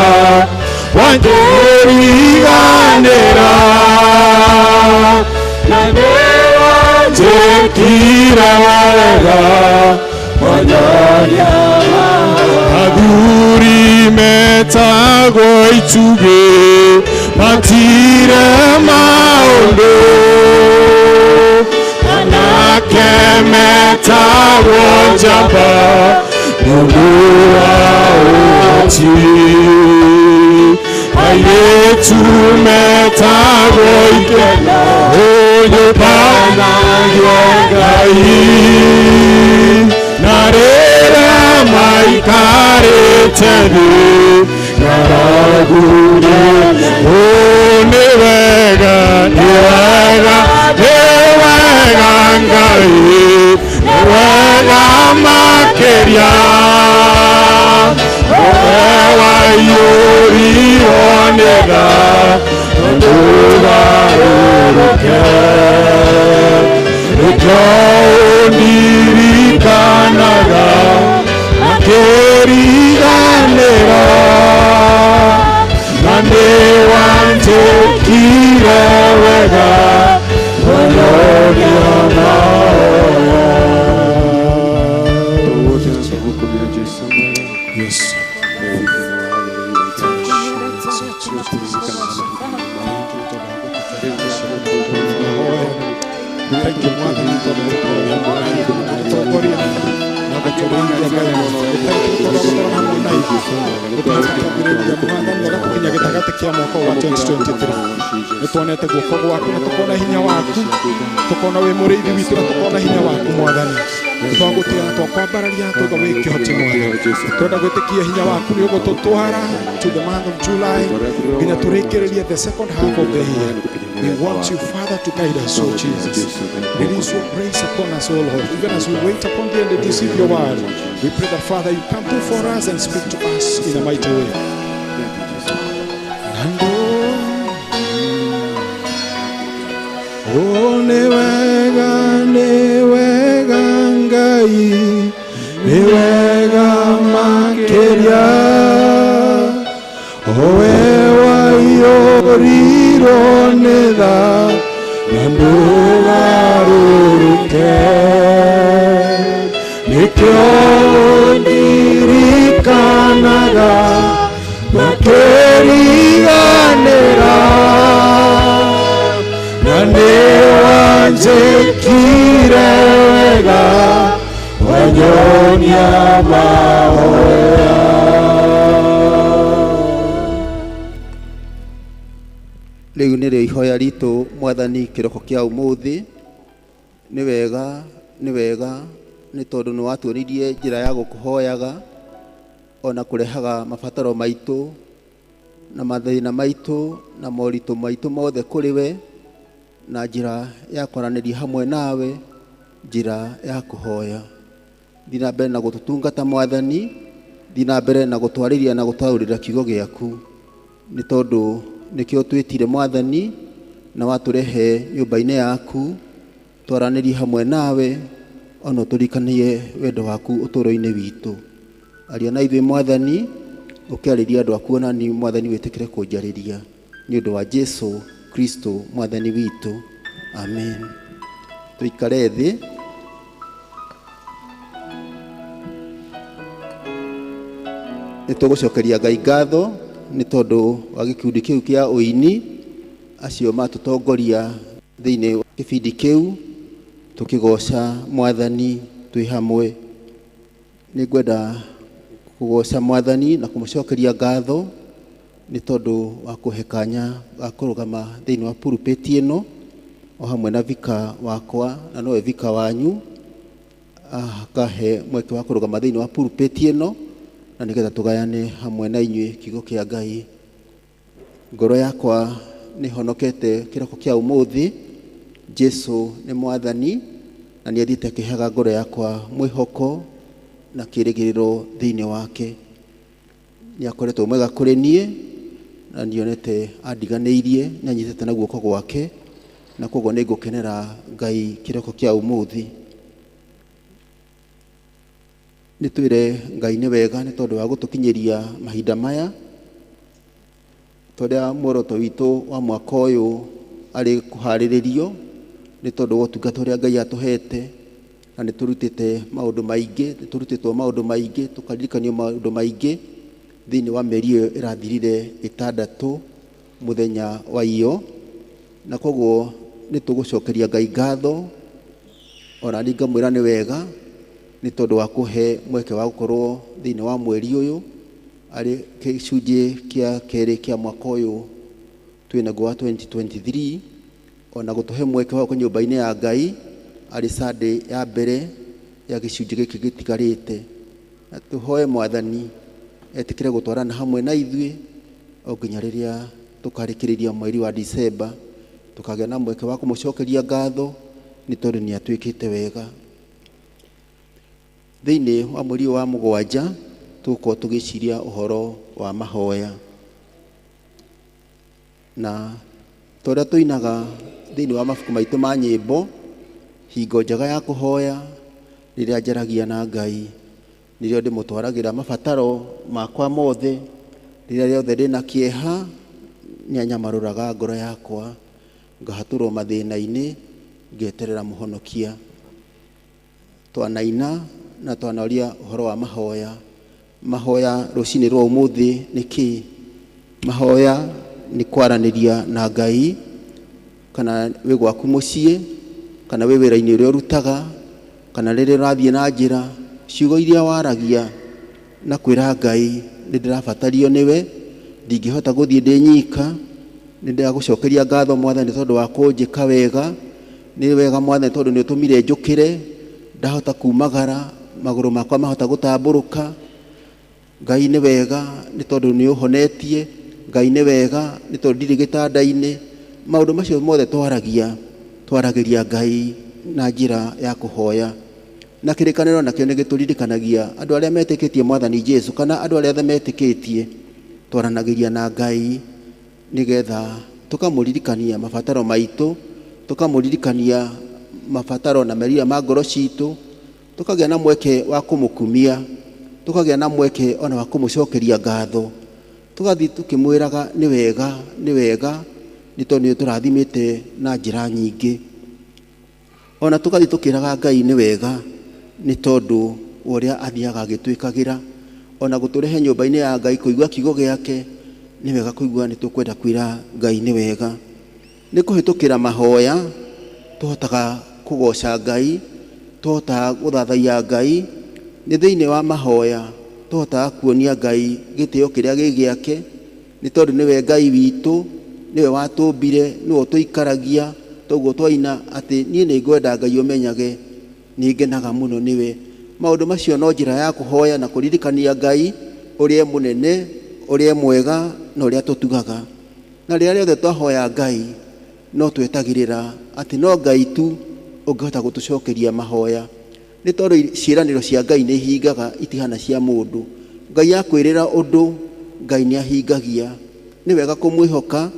wanjĩriganĩra na nĩ wanjĩkire wega wanyonia athuri metagwo itugĩ matire maũndũ anake metagwo njamba nĩ ũndũ wa ũhoti airĩtu metagwo ikeno Njũkanagie Ngai na rĩrĩa maikarĩte thĩ ng'aragu-rĩ, nĩ wega, nĩ wega, nĩ wega Ngai, nĩ wega makĩria. We waiyũrirwo nĩ tha ndũgarũrũke, nĩkĩo ũndirikanaga na kĩriganĩro, na nĩwanjĩkire wega wanyonia mahoya. Yes. Thank you, Mwathani, tondũ gũtongoria na gũtũrĩithia Ngai. Thank you tondũ gũkorwo hamwe na ithuĩ gũtũkĩambĩrĩria Mwathani agatukinya gĩtagatĩ kĩa mwaka wa 2023. Nĩ tuonete guoko gwaku na tukona hinya waku, tukona wĩ mũrĩithi witũ na tukona hinya waku Mwathani. Twagũtĩa na twakwambararia tuga wĩ kĩhoti Mwathani. Twenda gwĩtĩkia hinya waku nĩ ũgũtũtwara to the month of July nginya tũrĩkĩrĩrie the second half of the year. We want you, Father, to guide us, O Jesus. Release your grace upon us, O Lord, even as we wait upon thee and receive your word. We pray that, Father, you come through for us and speak to us in a mighty way. Oh, nĩ wega, nĩ wega Ngai, nĩ wega makĩria. Owe waiyũrirwo nĩ tha na ndũgarũrũke, nĩkĩo ũndirikanaga na kĩriganĩra, na nĩwanjĩkire wega wanyonia mahoya. Rĩu nĩrĩo ihoya ritũ Mwathani kĩroko kĩa ũmũthĩ. Nĩ wega, nĩ wega, nĩ tondũ nĩ watuonirie njĩra ya gũkũhoyaga ona kũrehaga mabataro maitũ na mathĩna maitũ na moritũ maitũ mothe kũrĩ we, na njĩra ya kwaranĩria hamwe nawe, njĩra ya kũhoya. Thiĩ na mbere na gũtũtungata Mwathani, thiĩ na mbere na gũtwarĩria na gũtaũrĩra kiugo gĩaku, nĩ tondũ nĩkĩo twĩtire Mwathani na watũrehe nyũmba-inĩ yaku twaranĩrie hamwe nawe, ona ũtũririkanie wendo waku ũtũũro-inĩ witũ. Aria na ithuĩ Mwathani, ũkĩarĩria andũ aku, ona ni Mwathani wĩtĩkĩre kũnjarĩria nĩ ũndũ wa Jesu Kristo Mwathani witũ, amen. Tũikare thĩ. Nĩ tũgũcokeria Ngai ngatho nĩ tondũ wa gĩkundi kĩu kĩa ũini acio matũtongoria thĩinĩ wa kĩbindi kĩu, tũkĩgoca Mwathani twĩ hamwe. Nĩ ngwenda kũgoca Mwathani na kũmũcokeria ngatho nĩ tondũ wa kũhe kanya ga kũrũgama thĩinĩ wa pulpit ĩno o hamwe na vika wakwa na nowe vika wanyu, akahe mweke wa kũrũgama thĩinĩ wa pulpit ĩno na nĩgetha tũgayane hamwe na inyuĩ kiugo kĩa Ngai. Ngoro yakwa nĩ honokete kĩroko kĩa ũmũthĩ. Jesu nĩ Mwathani na nĩ athiĩte akĩheaga ngoro yakwa mwĩhoko na kĩĩrĩgĩrĩro thĩinĩ wake. Nĩ akoretwo mwega kũrĩ niĩ na nionete andiganĩirie, nĩ anyitĩte na guoko gwake, na koguo nĩ ngũkenera Ngai kĩroko kĩa ũmũthĩ. Nĩ twĩre Ngai nĩ wega nĩ tondũ wa gũtũkinyĩria mahinda maya, tondũ muoroto witũ wa mwaka ũyũ arĩ kũharĩrĩrio nĩ tondũ wa ũtungata ũrĩa Ngai atũhete, na nĩ tũrutĩte maũndũ maingĩ, nĩ tũrutĩtwo maũndũ maingĩ, tũkaririkanio maũndũ maingĩ thĩinĩ wa mĩeri ĩyo ĩrathirire ĩtandatũ mũthenya wa iyo, na koguo nĩ tũgũcokeria Ngai ngatho, ona niĩ ngamwĩra nĩ wega nĩ tondũ wa kũhe mweke wa gũkorwo thĩinĩ wa mweri ũyũ arĩ gĩcunjĩ kĩa kerĩ kĩa mwaka ũyũ twĩ naguo wa 2023. Ona gũtũhe mweke wa gũka nyũmba-inĩ ya Ngai arĩ Sunday ya mbere ya gĩcunjĩ gĩkĩ gĩtigarĩte. Na tũhoe Mwathani etĩkĩre gũtwarana hamwe na ithuĩ o nginya rĩrĩa tũkarĩkĩrĩria mweri wa Disemba, tũkagĩa na mweke wa kũmũcokeria ngatho nĩ tondũ nĩ atwĩkĩte wega. Thĩinĩ wa mweri ũyũ wa mũgwanja tũgũkorwo tũgĩciria ũhoro wa mahoya, na torĩa tũinaga thĩinĩ wa mabuku maitũ ma nyĩmbo, hingo njega ya kũhoya rĩrĩa njaragia na Ngai nĩrĩo ndĩmũtwaragĩra mabataro makwa mothe. Rĩrĩa rĩothe ndĩna kĩeha nĩanyamarũraga ngoro yakwa, ngahatũrwo mathĩna-inĩ, ngeterera mũhonokia. Twanaina na twanaũria ũhoro wa mahoya. Mahoya rũcinĩ rwa ũmũthĩ nĩ kĩĩ? Mahoya nĩ kwaranĩria na Ngai, kana wĩ gwaku mũciĩ, kana wĩ wĩra-inĩ ũrĩa ũrutaga, kana rĩrĩa ũrathiĩ na njĩra, ciugo iria waragia na kwĩra Ngai nĩ ndĩrabatario nĩwe, ndingĩhota gũthiĩ ndĩ nyika, nĩ ndĩragũcokeria ngatho Mwathani tondũ wa kũnjĩka wega, nĩ wega Mwathani tondũ nĩ ũtũmire njũkĩre, ndahota kumagara, magũrũ makwa mahota gũtambũrũka. Ngai nĩ wega nĩ tondũ nĩ ũhonetie, Ngai nĩ wega nĩ tondũ ndirĩ gĩtanda-inĩ. Maũndũ macio mothe twaragia, twaragĩria Ngai na njĩra ya kũhoya. Na kĩrĩkanĩro nakĩo nĩ gĩtũririkanagia andũ arĩa metĩkĩtie Mwathani Jesu kana andũ arĩa othe metĩkĩtie, twaranagĩria na Ngai nĩgetha tũkamũririkania mabataro maitũ, tũkamũririkania mabataro na merirĩria ma ngoro citũ, tũkagĩa na mweke wa kũmũkumia, tũkagĩa na mweke ona wa kũmũcokeria ngatho, tũgathiĩ tũkĩmwĩraga nĩ wega, nĩ wega, nĩ tondũ nĩ ũtũrathimĩte na njĩra nyingĩ. Ona tũgathiĩ tũkĩraga Ngai nĩ wega nĩ tondũ wa ũrĩa athiaga agĩtwĩkagĩra, ona gũtũrehe nyũmba-inĩ ya Ngai kũigua kiugo gĩake nĩ wega kũigua nĩ tũkwenda kwĩra Ngai nĩ wega. Nĩ kũhĩtũkĩra mahoya tũhotaga kũgoca Ngai, tũhotaga gũthathaiya Ngai. Nĩ thĩinĩ wa mahoya tũhotaga kuonia Ngai gĩtĩo kĩrĩa gĩ gĩake, nĩ tondũ nĩwe Ngai witũ, nĩwe watũmbire, nĩwe ũtũikaragia. Toguo twaina atĩ niĩ nĩ ngwenda Ngai ũmenyage nĩ ngenaga mũno nĩwe. Maũndũ macio no njĩra ya kũhoya na kũririkania Ngai ũrĩa mũnene, ũrĩa mwega na ũrĩa tũtugaga. Na rĩrĩa rĩothe twahoya Ngai no twetagĩrĩra atĩ no Ngai tu ũngĩhota gũtũcokeria mahoya, nĩ tondũ ciĩranĩro cia Ngai nĩ ihingaga, itihana cia mũndũ. Ngai akwĩrĩra ũndũ, Ngai nĩ ahingagia. Nĩ wega kũmwĩhoka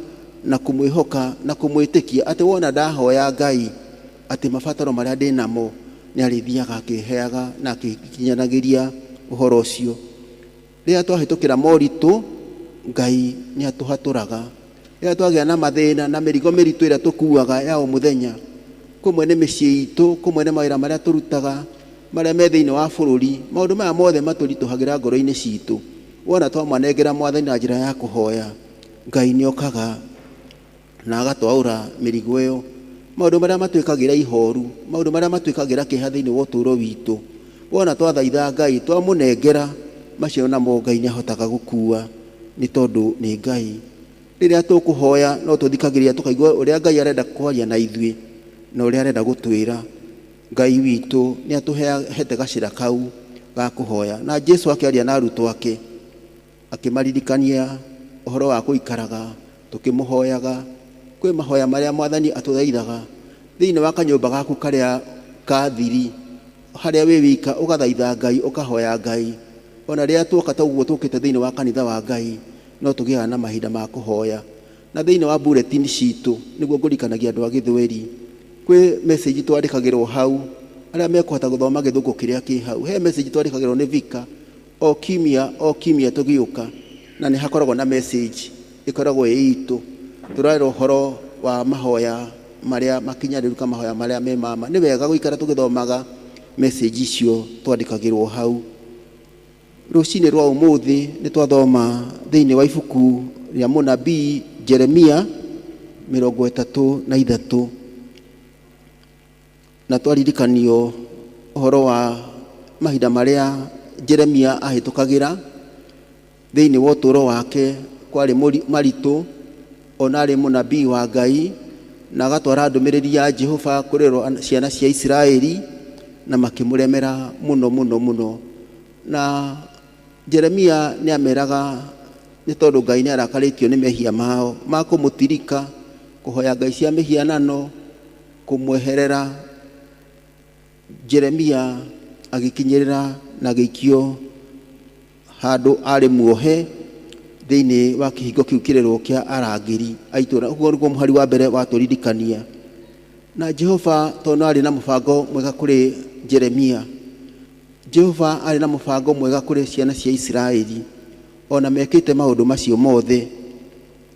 na kũmwĩhoka na kũmwĩtĩkia atĩ wona ndahoya Ngai atĩ mabataro marĩa ndĩ namo nĩ arĩthiaga akĩheaga na akĩkinyanagĩria ũhoro ũcio. Rĩrĩa twahĩtũkĩra moritũ, Ngai nĩ atũhatũraga. Rĩrĩa twagĩa na mathĩna na mĩrigo mĩritũ ĩrĩa tũkuaga ya o mũthenya, kũmwe nĩ mĩciĩ itũ, kũmwe nĩ mawĩra marĩa tũrutaga, marĩa me thĩinĩ wa bũrũri, maũndũ maya mothe matũritũhagĩra ngoro-inĩ citũ. Wona twamanengera Mwathani na njĩra ya kũhoya, Ngai nĩ okaga na agatwaũra mĩrigo ĩyo. Maũndũ marĩa matwĩkagĩra ihoru, maũndũ marĩa matwĩkagĩra kĩeha thĩinĩ wa ũtũũro witũ, wona twathaitha Ngai, twamũnengera, macio namo Ngai nĩ ahotaga gũkua nĩ tondũ nĩ Ngai. Rĩrĩa tũkũhoya no tũthikagĩrĩria tũkaigua ũrĩa Ngai arenda kwaria na ithuĩ na ũrĩa arenda gũtwĩra. Ngai witũ nĩ atũhete gacĩra kau ga kũhoya. Na Jesu akĩaria na arutwo ake akĩmaririkania ũhoro wa gũikaraga tũkĩmũhoyaga. Kwĩ mahoya marĩa Mwathani atũthaithaga thĩinĩ wa kanyũmba gaku karĩa ka thiri, harĩa wĩ wika ũgathaitha Ngai, ũkahoya Ngai. Ona rĩrĩa tuoka ta ũguo tũkĩte thĩinĩ wa kanitha wa Ngai, no tũgĩaga na mahinda ma kũhoya. Na thĩinĩ wa bulletin citũ nĩguo ngũririkanagia andũ a gĩthweri, kwĩ message twandĩkagĩrwo hau, arĩa mekũhota gũthoma gĩthũngũ kĩrĩa kĩ hau, he message twandĩkagĩrwo nĩ vika o kiumia o kiumia tũgĩũka, na nĩ hakoragwo na message ĩkoragwo ĩ itũ. Tũrerwo ũhoro wa mahoya marĩa makinyanĩru kana mahoya marĩa me mama. Nĩ wega gũikara tũgĩthomaga message icio twandĩkagĩrwo hau. Rũcinĩ rwa ũmũthĩ nĩ twathoma thĩinĩ wa ibuku rĩa mũnabii Jeremia 33, na twaririkanio ũhoro wa mahinda marĩa Jeremia ahĩtũkagĩra thĩinĩ wa ũtũũro wake. Kwarĩ maritũ, ona arĩ mũnabii wa Ngai, na agatwara ndũmĩrĩri ya Jehova kũrĩ ciana cia Isiraeli, na makĩmũremera mũno mũno mũno. Na Jeremia nĩ ameraga nĩ tondũ Ngai nĩ arakarĩtio nĩ mehia mao ma kũmũtirika, kũhoya ngai cia mĩhianano, kũmweherera. Jeremia agĩkinyĩrĩra na agĩikio handũ arĩ muohe thĩinĩ wa kĩhingo kĩu kĩrerwo kĩa arangĩri a itũũra. Ũguo nĩguo mũhari wa mbere watũririkania. Na Jehova tondũ arĩ na mũbango mwega kũrĩ Jeremia, Jehova arĩ na mũbango mwega kũrĩ ciana cia Isiraeli, ona mekĩte maũndũ macio mothe,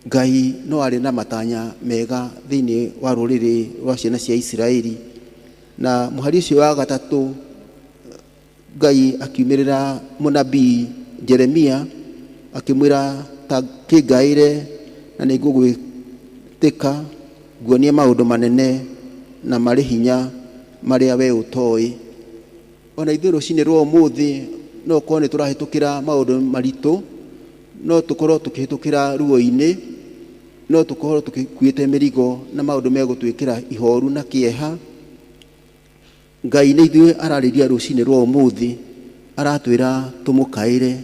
Ngai no arĩ na matanya mega thĩinĩ wa rũrĩrĩ rwa ciana cia Isiraeli. Na mũhari ũcio wa gatatũ, Ngai akiumĩrĩra mũnabii Jeremia akĩmwĩra, ta kĩngaĩre na nĩngũgwĩtĩka nguonie maũndũ manene na marĩ hinya marĩa we ũtoĩ. Ona ithuĩ rũcinĩ rwa ũmũthĩ no ũkorwo nĩ tũrahĩtũkĩra maũndũ maritũ, no tũkorwo tũkĩhĩtũkĩra ruo-inĩ, no tũkorwo tũgĩkuĩte mĩrigo na maũndũ megũtwĩkĩra ihoru na kĩeha. Ngai nĩ ithuĩ ararĩria rũcinĩ rwa ũmũthĩ, aratwĩra tũmũkaĩre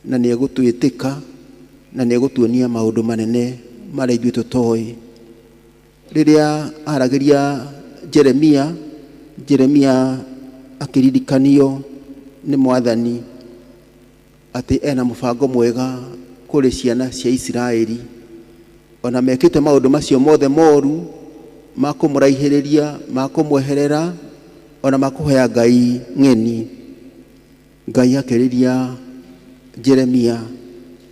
na nĩ egũtwĩtĩka na nĩ egũtuonia maũndũ manene marĩa ithuĩ tũtoĩ. Rĩrĩa aragĩria Jeremia, Jeremia akĩririkanio nĩ Mwathani atĩ ena mũbango mwega kũrĩ ciana cia Isiraeli. Ona mekĩte maũndũ macio mothe moru ma kũmũraihĩrĩria, ma kũmweherera, ona ma kũhoya Ngai ng'eni, Ngai akĩrĩria Jeremia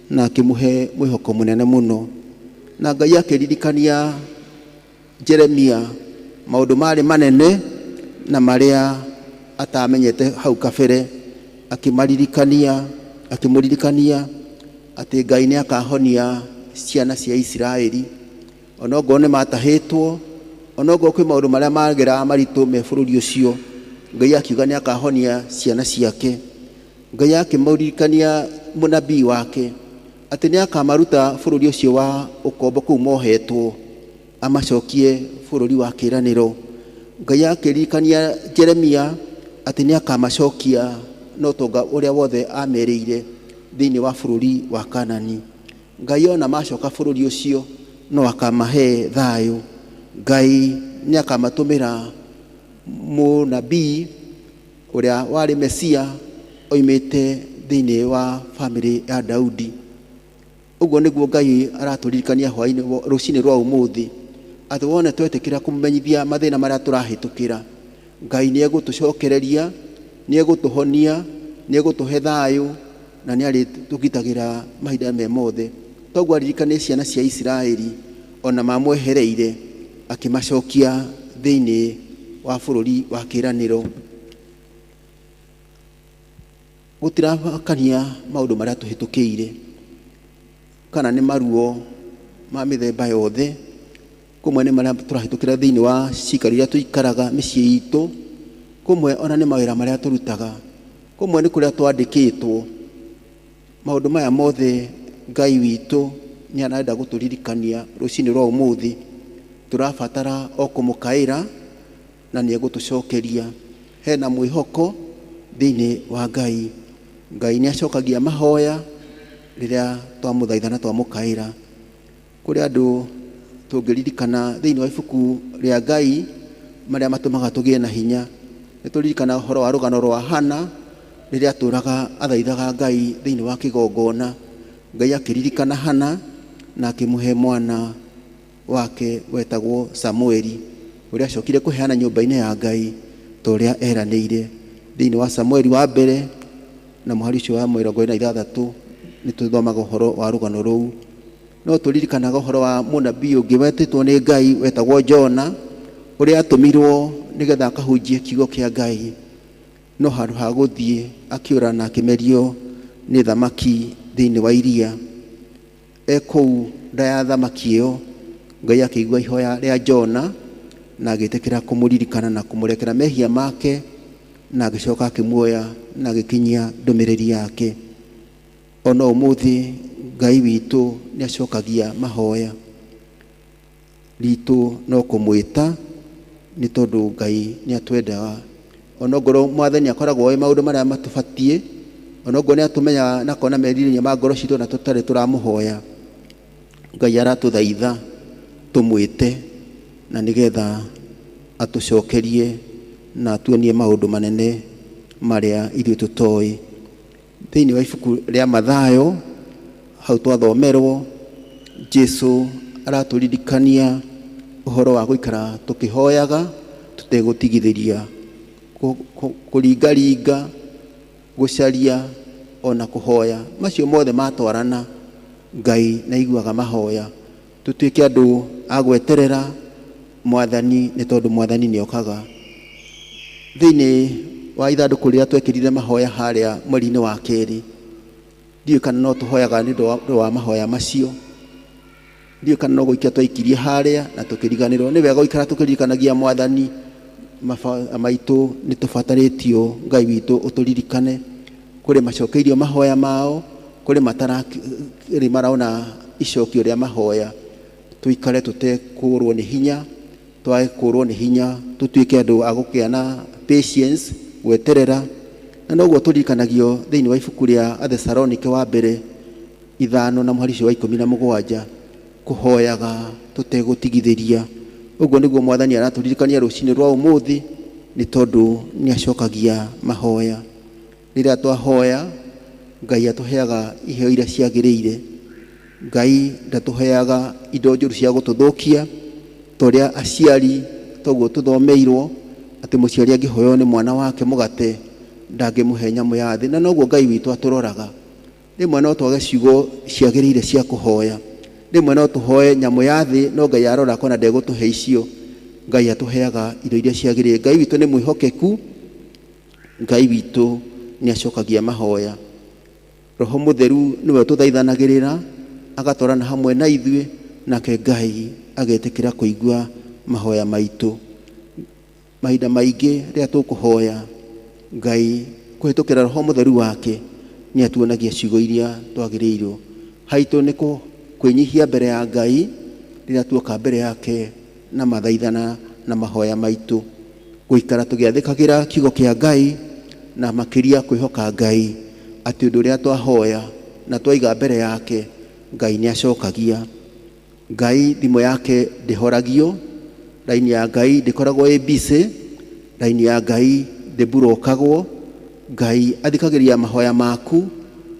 na akĩmũhe mwĩhoko mũnene mũno. Na Ngai akĩririkania Jeremia maũndũ marĩ manene na marĩa atamenyete hau kabere, akĩmaririkania, akĩmũririkania atĩ Ngai nĩ akahonia ciana cia Isiraeli. Onokorwo nĩ matahĩtwo, onokorwo kwĩ maũndũ marĩa mageraga maritũ me bũrũri ũcio, Ngai akiuga nĩ akahonia ciana ciake. Ngai akĩmũririkania mũnabii wake atĩ nĩ akamaruta bũrũri ũcio wa ũkombo kũu mohetwo, amacokie bũrũri wa kĩĩranĩro. Ngai akĩririkania Jeremia atĩ nĩ akamacokia na ũtonga ũrĩa wothe amerĩire thĩinĩ wa bũrũri wa Kanani. Ngai ona macoka bũrũri ũcio no akamahe thayũ. Ngai nĩ akamatũmĩra mũnabii ũrĩa warĩ Mesia oimĩte thĩinĩ wa bamĩrĩ ya Daudi. Ũguo nĩguo Ngai aratũririkania hwaĩ-inĩ rũcinĩ rwa ũmũthĩ, atĩ wone twetĩkĩra kũmenyithia mathĩna marĩa tũrahĩtũkĩra, Ngai nĩ egũtũcokereria, nĩ egũtũhonia, nĩ egũtũhe thayũ, na nĩ arĩtũgitagĩra mahinda me mothe. Toguo aririkanie ciana cia Isiraeli ona mamwehereire, akĩmacokia thĩinĩ wa bũrũri wa kĩĩranĩro. Gũtiramakania maũndũ marĩa tũhĩtũkĩire, kana nĩ maruo ma mĩthemba yothe, kũmwe nĩ marĩa tũrahĩtũkĩra thĩinĩ wa cikaro iria tũikaraga mĩciĩ itũ, kũmwe ona nĩ mawĩra marĩa tũrutaga, kũmwe nĩ kũrĩa twandĩkĩtwo. Maũndũ maya mothe Ngai witũ nĩ arenda gũtũririkania rũcinĩ rwa ũmũthĩ. Tũrabatara o kũmũkaĩra na nĩ egũtũcokeria. Hena mwĩhoko thĩinĩ wa Ngai. Ngai nĩ acokagia mahoya rĩrĩa twamũthaitha na twamũkaĩra. Kũrĩ andũ tũngĩririkana thĩinĩ wa ibuku rĩa Ngai marĩa matũmaga tũgĩe na hinya. Nĩ tũririkana ũhoro wa rũgano rwa Hana rĩrĩa atũraga athaithaga Ngai thĩinĩ wa kĩgongona. Ngai akĩririkana Hana na akĩmũhe mwana wake wetagwo Samueli, ũrĩa acokire kũheana nyũmba-inĩ ya Ngai ta ũrĩa eranĩire. Thĩinĩ wa Samueli wa mbere na mũhari ũcio wa 26 nĩ tũthomaga ũhoro wa rũgano rũu. No tũririkanaga ũhoro wa mũnabii ũngĩ wetĩtwo nĩ Ngai wetagwo Jona, ũrĩa atũmirwo nĩgetha akahunjie kiugo kĩa Ngai, no handũ ha gũthiĩ akĩũra na akĩmerio nĩ thamaki thĩinĩ wa iria. E kũu nda ya thamaki ĩyo, Ngai akĩigua ihoya rĩa Jona na agĩtĩkĩra kũmũririkana na kũmũrekera mehia make, na agĩcoka akĩmuoya na agĩkinyia ndũmĩrĩri yake. Ona ũmũthĩ Ngai witũ nĩ acokagia mahoya. Ritũ no kũmwĩta nĩ tondũ Ngai nĩ atwendaga. Onokorwo Mwathani akoragwo oĩ maũndũ marĩa matũbatiĩ, onokorwo nĩ atũmenyaga na akona merirĩria ma ngoro citũ na tũtarĩ tũramũhoya, Ngai aratũthaitha tũmwĩte na nĩgetha atũcokerie na atuonie maũndũ manene marĩa ithuĩ tũtoĩ. Thĩinĩ wa ibuku rĩa Mathayo hau twathomerwo, Jesu aratũririkania ũhoro wa gũikara tũkĩhoyaga tũtegũtigithĩria, kũringaringa, gũcaria ona kũhoya, macio mothe matwarana Ngai nĩ aiguaga mahoya. Tũtuĩke andũ a gweterera Mwathani nĩ tondũ Mwathani nĩ okaga. Thĩinĩ wa ithandũkũ rĩrĩa twekĩrire mahoya harĩa mweri-inĩ wa kerĩ, ndiũĩ kana no tũhoyaga nĩ ũndũ wa mahoya macio, ndiũĩ kana no gũikia twaikirie harĩa na tũkĩriganĩrwo. Nĩ wega gũikara tũkĩririkanagia Mwathani maitũ, nĩ tũbatarĩtio Ngai witũ ũtũririkane. Kũrĩ macokeirio mahoya mao, kũrĩ matarakĩrĩ marona icokio rĩa mahoya. Tũikare tũtekũrwo nĩ hinya, twage kũrwo nĩ hinya, tũtuĩke andũ a gũkĩa na patience, gweterera. Na noguo tũririkanagio thĩinĩ wa ibuku rĩa Athesalonike wa mbere 5 na mũhari ũcio wa 17, kũhoyaga tũtegũtigithĩria. Ũguo nĩguo Mwathani aratũririkania rũcinĩ rwa ũmũthĩ, nĩ tondũ nĩ acokagia mahoya. Rĩrĩa twahoya, Ngai atũheaga iheo iria ciagĩrĩire. Ngai ndatũheaga indo njũru cia gũtũthũkia, ta ũrĩa aciari toguo tũthomeirwo atĩ mũciari angĩhoywo nĩ mwana wake mũgate ndangĩmũhe nyamũ ya thĩ. Na noguo Ngai witũ atũroraga. Rĩmwe no twage ciugo ciagĩrĩire cia kũhoya, rĩmwe no tũhoe nyamũ ya thĩ, no Ngai arora akona ndegũtũhe icio. Ngai atũheaga indo iria ciagĩrĩire. Ngai witũ nĩ mwĩhokeku, Ngai witũ nĩ acokagia mahoya. Roho Mũtheru nĩwe ũtũthaithanagĩrĩra, agatwarana hamwe na ithuĩ, nake Ngai agetĩkĩra kũigua mahoya maitũ. Mahinda maingĩ rĩrĩa tũkũhoya, Ngai kũhĩtũkĩra Roho Mũtheru wake nĩ atuonagia ciugo iria twagĩrĩirwo. Haitũ nĩ kwĩnyihia mbere ya Ngai rĩrĩa tuoka mbere yake na mathaithana na mahoya maitũ, gũikara tũgĩathĩkagĩra kiugo kĩa Ngai na makĩria kwĩhoka Ngai atĩ ũndũ ũrĩa twahoya na twaiga mbere yake Ngai nĩ acokagia. Ngai thimũ yake ndĩhoragio, raini ya Ngai ndĩkoragwo ĩ busy, raini ya Ngai ndĩmburokagwo. Ngai athikagĩrĩria mahoya maku,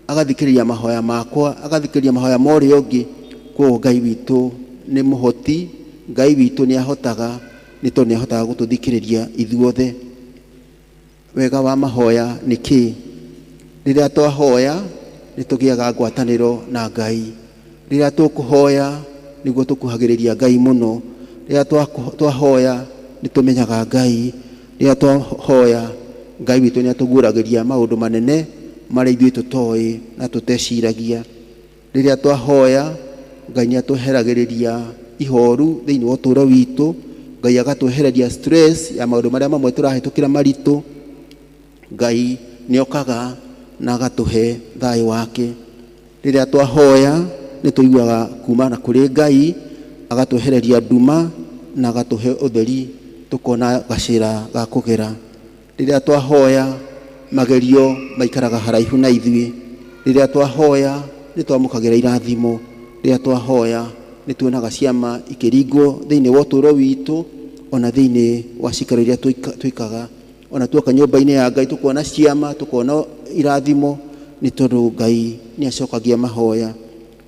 agathikĩrĩria mahoya makwa, agathikĩrĩria mahoya ma ũrĩa ũngĩ. Koguo Ngai witũ nĩ mũhoti, Ngai witũ nĩ ahotaga, nĩ tondũ nĩ ahotaga gũtũthikĩrĩria ithuothe. Wega wa mahoya nĩ kĩ? Rĩrĩa twahoya nĩ tũgĩaga ngwatanĩro na Ngai. Rĩrĩa tũkũhoya nĩguo tũkuhagĩrĩria Ngai mũno. Rĩrĩa twahoya nĩ tũmenyaga Ngai. Rĩrĩa twahoya Ngai witũ nĩ atũguũragĩria maũndũ manene marĩa ithuĩ tũtoĩ na tũteciragia. Rĩrĩa twahoya Ngai nĩ atweheragĩrĩria ihoru thĩinĩ wa ũtũũro witũ. Ngai agatwehereria stress ya maũndũ marĩa mamwe tũrahĩtũkĩra maritũ. Ngai nĩ okaga na agatũhe thayũ wake. Rĩrĩa twahoya nĩ tũiguaga kuma na kũrĩ Ngai, agatwehereria nduma na agatũhe ũtheri, tũkona gacĩra ga kũgera. Rĩrĩa twahoya magerio maikaraga haraihu na ithuĩ. Rĩrĩa twahoya nĩ twamũkagĩra irathimo. Rĩrĩa twahoya nĩ tuonaga ciama ikĩringwo thĩinĩ wa ũtũũro witũ, ona thĩinĩ wa cikaro iria twĩkaga. Ona tuoka nyũmba-inĩ ya Ngai tũkona ciama, tũkona irathimo, nĩ tondũ Ngai nĩ acokagia mahoya.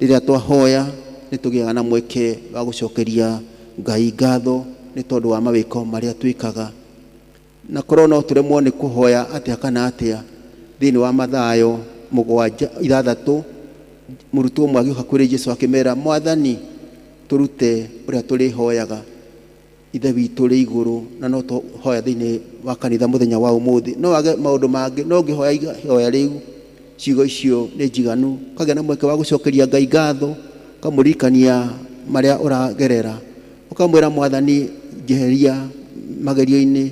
Rĩrĩa twahoya nĩ tũgĩaga na mweke wa gũcokeria Ngai ngatho nĩ tondũ wa mawĩko marĩa twĩkaga. Na korwo no tũremwo nĩ kũhoya atĩa kana atĩa, thĩinĩ wa Mathayo 7:6, mũrutwo ũmwe agĩũka kũrĩ Jesũ akĩmera, Mwathani, tũrute ũrĩa tũrĩhoyaga. Ithe witũ ũrĩ igũrũ, na no tũhoya thĩinĩ wa kanitha mũthenya wa ũmũthĩ. No wage maũndũ mangĩ, no ũngĩhoya ihoya rĩu, ciugo icio nĩ njiganu. Ũkagĩa na mweke wa gũcokeria Ngai ngatho, ũkamũririkania marĩa ũragerera, ũkamwĩra Mwathani, njeheria magerio-inĩ,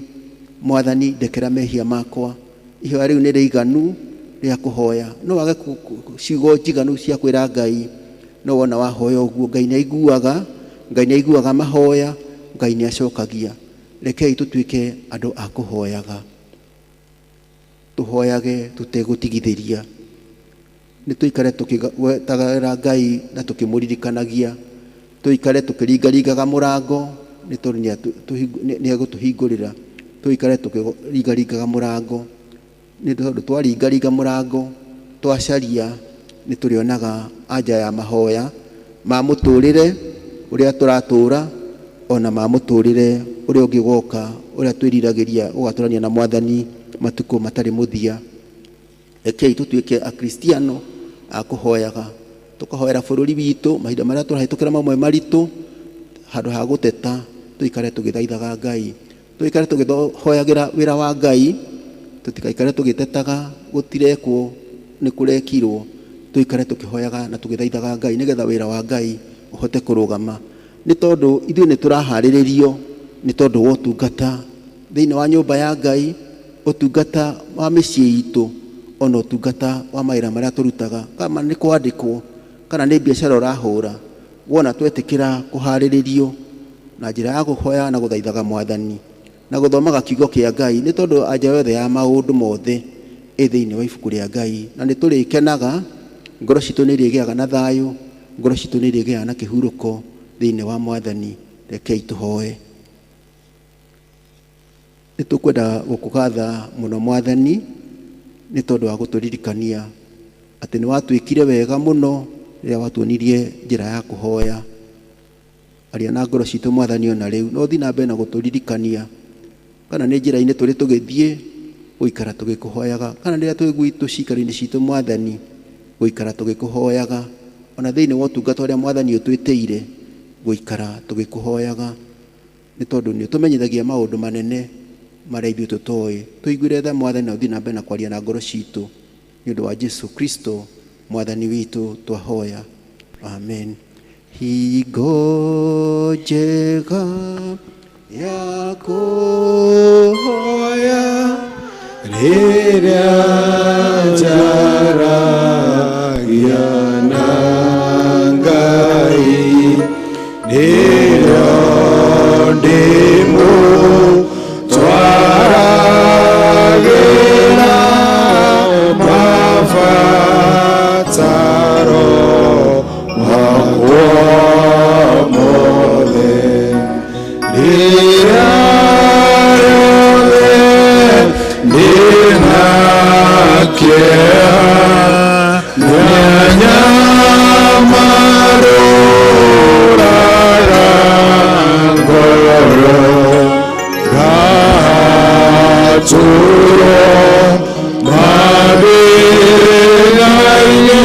Mwathani, ndekera mehia makwa. Ihoya rĩu nĩ rĩiganu rĩa kũhoya. No wage ciugo njiganu cia kwĩra Ngai, no wona wahoya ũguo Ngai nĩ aiguaga Ngai nĩ aiguaga mahoya, Ngai nĩ acokagia. Rekei tũtuĩke andũ a kũhoyaga, tũhoyage tũtegũtigithĩria, nĩ tũikare tũkĩgwetagĩra Ngai na tũkĩmũririkanagia, tũikare tũkĩringaringaga mũrango nĩ tondũ nĩ egũtũhingũrĩra, tũikare tũkĩringaringaga mũrango nĩ tondũ twaringaringa mũrango twacaria nĩ tũrĩonaga anja ya mahoya ma mũtũrĩre ũrĩa tũratũra ona ma mũtũrĩre ũrĩa ũngĩ woka ũrĩa twĩriragĩria gũgatũrania na Mwathani matukũ matarĩ mũthia. Rekei tũtuĩke akristiano a kũhoyaga, tũkahoera bũrũri witũ mahinda marĩa tũrahĩtũkĩra mamwe maritũ, handũ ha gũteta tũikare tũgĩthaithaga Ngai, tũikare tũkĩhoyagĩra wĩra wa Ngai, tũtikaikare tũgĩtetaga gũtirekwo nĩ kũrekirwo, tũikare tũkĩhoyaga na tũgĩthaithaga Ngai nĩgetha wĩra wa Ngai ũhote kũrũgama, nĩ tondũ ithuĩ nĩ tũraharĩrĩrio nĩ tondũ wa ũtungata thĩinĩ wa nyũmba ya Ngai, ũtungata wa mĩciĩ itũ, ona ũtungata wa mawĩra marĩa tũrutaga, kana nĩ kwandĩkwo kana nĩ biacara ũrahũra, wona twetĩkĩra kũharĩrĩrio na njĩra ya kũhoya na gũthaithaga Mwathani na gũthomaga kiugo kĩa Ngai, nĩ tondũ anja yothe ya maũndũ mothe ĩ thĩinĩ wa ibuku rĩa Ngai, na nĩ tũrĩkenaga, ngoro citũ nĩ irĩgĩaga na thayũ, ngoro citũ nĩ irĩgĩaga na kĩhurũko thĩinĩ wa Mwathani. Rekei tũhoe. Nĩ tũkwenda gũkũgatha mũno Mwathani nĩ tondũ wa gũtũririkania atĩ nĩ watwĩkire wega mũno rĩrĩa watuonirie njĩra ya kũhoya. Aria na ngoro citũ Mwathani ona rĩu, no ũthiĩ na mbere na gũtũririkania kana nĩ njĩra-inĩ tũrĩ tũgĩthiĩ gũikara tũgĩkũhoyaga, kana rĩrĩa twĩ gwitũ ciikaro-inĩ citũ Mwathani gũikara tũgĩkũhoyaga, ona thĩinĩ wa ũtungata ũrĩa Mwathani ũtwĩtĩire gũikara tũgĩkũhoyaga, nĩ tondũ nĩ ũtũmenyithagia maũndũ manene marĩa ithuĩ tũtoĩ. Tũiguĩre tha Mwathani na ũthiĩ na mbere na kwaria na ngoro citũ nĩ ũndũ wa Jesu Kristo Mwathani witũ twahoya, amen. Hingo njega ya kũhoya rĩrĩa njaragia na Ngai, nĩrĩo ndĩmũtwaragĩra mabataro makwa mothe, rĩrĩa rĩothe ndĩna kĩeha nĩanyamarũraga ngoro, ngatũrwo mathĩna-inĩ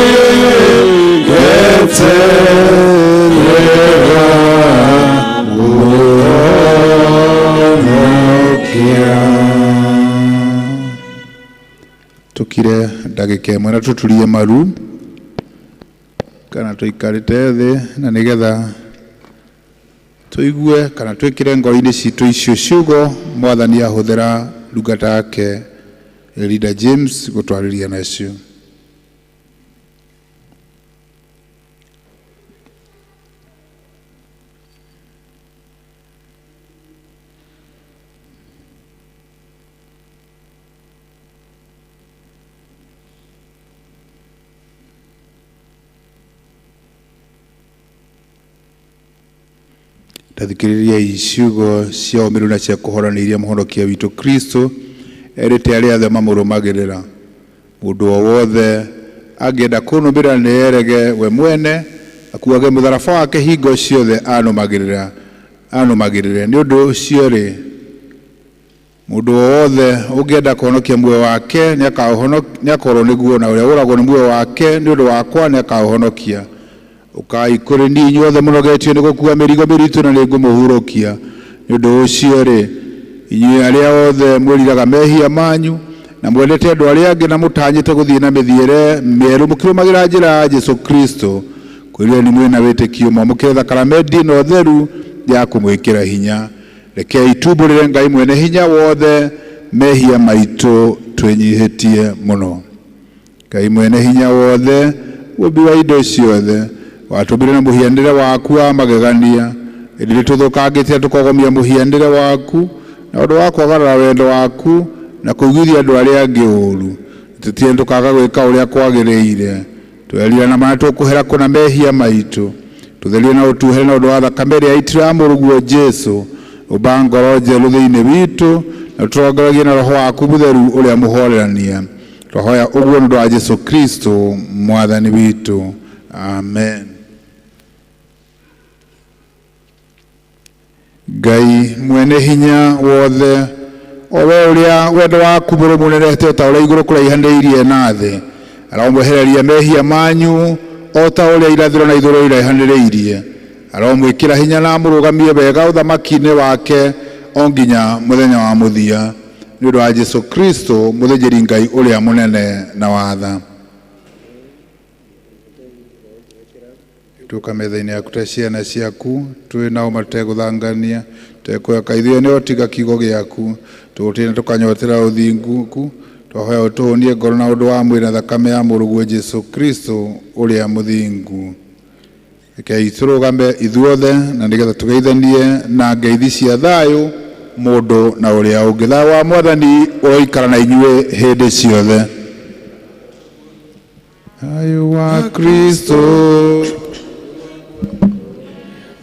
ngeterera mũhonokia. Tukire ndagĩka ĩmwe na tũturie maru kana tũikarĩte thĩ, na nĩgetha tũigue kana twĩkĩre ngoro-inĩ citũ icio ciugo Mwathani ahũthĩra ndungata yake Elida James gũtwarĩria nacio. Tathikĩrĩriai ciugo cia ũmĩrĩru na cia kũhoranĩria iria mũhonokia witũ Kristo erĩte arĩa othe mamũrũmagĩrĩra. Mũndũ o wothe angĩenda kũnũmĩrĩra nĩ erege we mwene, akuage mũtharaba wake hingo ciothe anũmagĩrĩre. Nĩ ũndũ ũcio rĩ, mũndũ o wothe ũngĩenda kũhonokia muoyo wake nĩakorwo nĩguo, na ũrĩa ũragwo nĩ muoyo wake nĩ ũndũ wakwa nĩakaũhonokia. Ũkai kũrĩ niĩ inyuothe mũnogetio nĩ gũkua mĩrigo mĩritũ na nĩngũmũhurũkia. Nĩ ũndũ ũcio rĩ, inyuĩ arĩa othe mwĩriraga mehia manyu na mwendete andũ arĩa angĩ na mũtanyĩte gũthiĩ na mĩthiĩre mĩerũ mũkĩrũmagĩra njĩra ya Jesu Kristo, kwĩrire nĩ mwĩna wĩtĩkio mwamũkĩre thakaramenti ĩno theru ya kũmwĩkĩra hinya. Rekei tumbũrĩre Ngai mwene hinya wothe mehia maitũ twĩnyihĩtie mũno. Ngai mwene hinya wothe, mũmbi wa indo ciothe, watũmbire na mũhianĩre waku wa magegania, Ĩndĩ nĩtũthũkangĩtie tũkogomia mũhianĩre waku na ũndũ wa kwagarara wendo waku na kũiguithia andũ arĩa angĩ ũũru. Tũtige tũkaga gwĩka ũrĩa kwagĩrĩire. Twerira na marĩa tũkũhera kũna mehia maitũ. Tũtherie na ũtuhere na ũndũ wa thakame ĩrĩa yaitirwo ya mũrũguo Jesũ. Ũmba ngoro njerũ thĩinĩ witũ na ũtũrongoragie na roho waku mũtheru ũrĩa mũhorerania. Twahoya ũguo nĩ ũndũ wa Jesũ Kristo mwathani witũ. Amen. Ngai mwene hinya wothe, o we ũrĩa wendo waku mũrũmu ũnenehete o ta ũrĩa igũrũ kũraihanĩrĩirie na thĩ, aromwehereria mehia manyu o ta ũrĩa irathĩro na ithũĩro iraihanĩrĩirie. Aromwĩkĩra hinya na amũrũgamie wega ũthamaki-inĩ wake o nginya mũthenya wa mũthia, nĩ ũndũ wa Jesũ Kristo mũthĩnjĩri Ngai ũrĩa mũnene na watha. Tuka metha-inĩ yaku ta ciana ciaku, twĩ nao mategũthangania, tũtekũhaka ithuĩ nĩo tiga kiugo gĩaku, tũgũtĩĩa na tũkanyotera ũthingu, twahoya ũtũhũnie ngoro na ũndũ wa mwĩrĩ na thakame ya mũrũguo Jesũ Kristo ũrĩa mũthingu. Rekei tũrũgame ithuothe na nĩgetha tũgeithanie na ngeithi cia thayũ mũndũ na ũrĩa ũngĩ. Thayũ wa Mwathani ũroikara na inyuĩ hĩndĩ ciothe. Thayũ wa Kristo.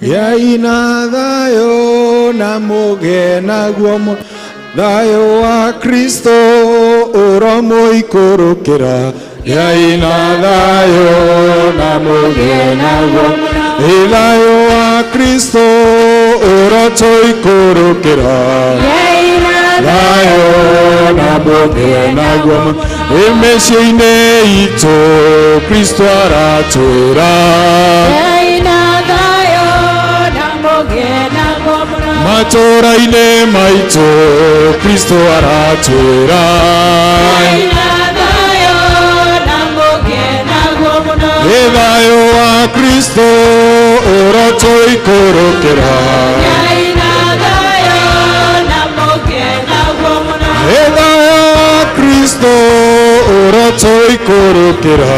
Gĩai na thayũ na mũgĩe naguo thayũ wa Kristo ũromũikũrũkĩra. Gĩai na thayũ na mũgĩe naguo thayũ wa Kristo ũrotũikũrũkĩra. Thayũ na mũgĩe naguo mĩciĩ-inĩ itũ Kristo aratwĩra. Matũũra-inĩ maitũ Kristo aratwĩra. Thayũ wa Kristo ũrotũikũrũkĩra. Thayũ wa Kristo ũrotũikũrũkĩra.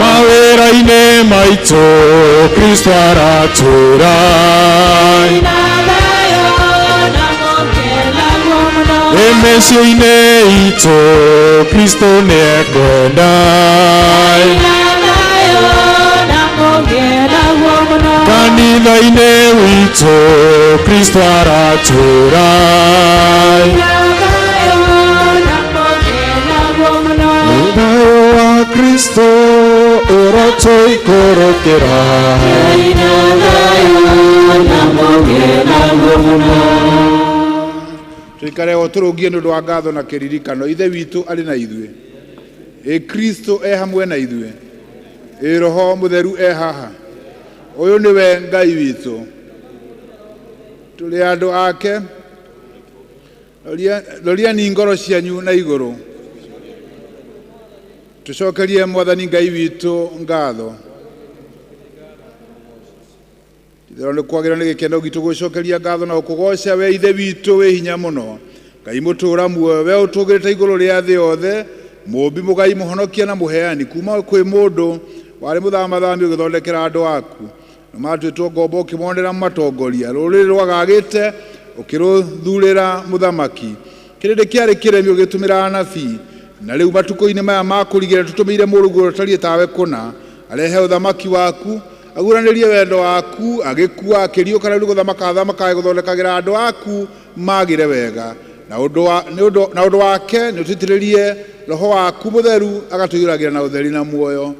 Mawĩra-inĩ maitũ Kristo aratwĩra. Mĩciĩ-inĩ itũ Kristo nĩekwenda. Kanitha-inĩ witũ Kristo aratwĩra. Thayũ wa Kristo ũrotũikũrũkĩra. Tuikare o tũrũngie nĩ ũndũ wa ngatho na kĩririkano. Ithe witũ arĩ na ithuĩ. Ĩ Kristo e hamwe na ithuĩ. Ĩ Roho Mũtheru e haha. Ũyũ nĩwe Ngai witũ. Tũrĩ andũ ake. Roriani ngoro cianyu na igũrũ. Tũcokerie Mwathani Ngai witũ ngatho. Itherũ nĩ kwagĩrĩirwo nĩ gĩkeno gitũ gũcokeria ngatho na gũkũgoca we Ithe witũ wĩ hinya mũno. Ngai mũtũũra muoyo, we ũtũũgĩrĩte igũrũ rĩa thĩ yothe, mũũmbi mũgai mũhonokia na mũheani kuma kwĩ mũndũ warĩ mũthamathami ũgĩthondekera andũ aku. Na matuĩtwo ngombo ũkĩmonera matongoria, rũrĩrĩ rwagagĩte ũkĩrũthurĩra mũthamaki. Kĩrĩndĩ kĩarĩ kĩremi ũgĩtũmĩra anabii, na rĩu matukũ-inĩ maya ma kũrigĩrĩria tũtũmĩire mũrũguo ũtariĩ tawe kũna, arehe ũthamaki waku, aguũranĩrie wendo waku, agĩkua akĩriũka na rĩu gũthamaka athamakaga gũthondekagĩra andũ aku magĩre wega. Na ũndũ wake nĩ ũtũitĩrĩrie roho waku mũtheru agatũiyũragĩra na ũtheri na muoyo.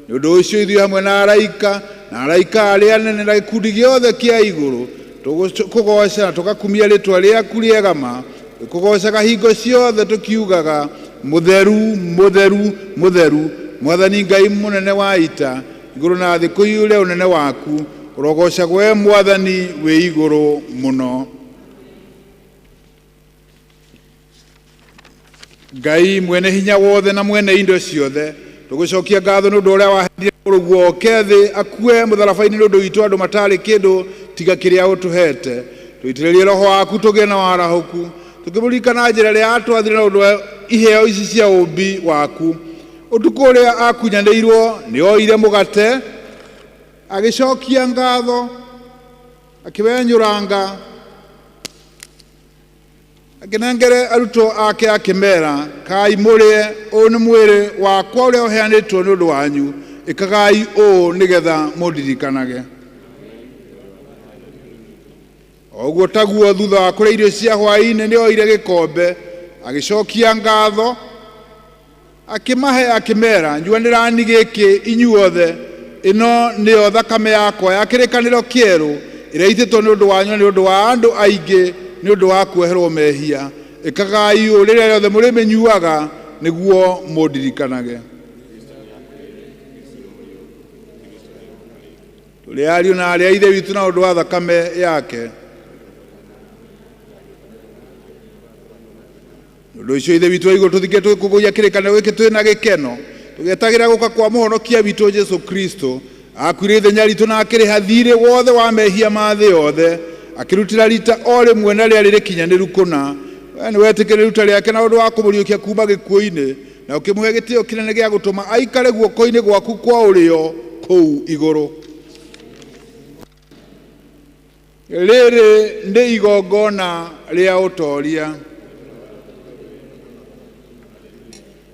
Nĩ ũndũ ũcio ithuĩ hamwe na araika na araika arĩa anene na gĩkundi gĩothe kĩa igũrũ tũkũgooca na tũgakumia rĩtwa rĩaku rĩega ma, tũkũgoocaga hingo ciothe tũkiugaga mũtheru mũtheru mũtheru Mwathani Ngai mũnene wa ita, igũrũ na thĩ kũiyũre ũnene waku, ũrogocagwo we Mwathani wĩ igũrũ mũno. Ngai mwene hinya wothe na mwene indo ciothe, tũgũcokia ngatho nĩ ũndũ ũrĩa waheanire mũrũguo oke thĩ akue mũtharaba-inĩ nĩ ũndũ witũ andũ matarĩ kĩndũ tiga kĩrĩa ũtũhete. Tũitĩrĩrie roho waku tũgĩe na warahũku, tũkĩmũririkana njĩra ĩrĩa atwathire na ũndũ wa iheo ici cia ũũmbi waku. Ũtukũ ũrĩa akunyanĩirwo nĩ oire mũgate, agĩcokia ngatho, akĩwenyũranga, akĩnengere arutwo ake akĩmera, kai mũrĩe, ũyũ nĩ mwĩrĩ wakwa ũrĩa ũheanĩtwo nĩ ũndũ wanyu, ĩkagai ũũ nĩgetha mũndirikanage. Oguo taguo thutha wa kũrĩa irio cia hwaĩ-inĩ nĩ oire gĩkombe, agĩcokia ngatho, akĩmahe akĩmera, nyuanĩrani gĩkĩ inyuothe, ĩno nĩyo thakame yakwa ya kĩrĩkanĩro kĩerũ ĩrĩa ĩitĩtwo nĩ ũndũ wanyu na nĩ ũndũ wa andũ aingĩ nĩ ũndũ wa kuoherwo mehia. Ĩkagai ũũ rĩrĩa rĩothe mũrĩmĩnyuaga nĩguo mũndirikanage. Tũrĩ ariũ na aarĩ a Ithe witũ na ũndũ wa thakame yake. Ũndũ ũcio Ithe witũ wa igũrũ tũthike tũgĩkũngũiya kĩrĩkanĩro gĩkĩ twĩ na gĩkeno, tũgĩetagĩra gũka kwa mũhonokia witũ Jesũ Kristo. Akuire ithenya ritũ na akĩrĩha thiirĩ wothe wa mehia ma thĩ yothe, akĩrutĩra rita o rĩmwe na rĩarĩ rĩkinyanĩru kũna. We nĩ wetĩkĩrire iruta rĩake na ũndũ wa kũmũriũkia kuma gĩkuũ-inĩ, na ũkĩmũhe gĩtĩo kĩnene gĩa gũtũma aikare guoko-inĩ gwaku kwa ũrĩo kũu igũrũ. Rĩrĩ nĩ igongona rĩa ũtoria.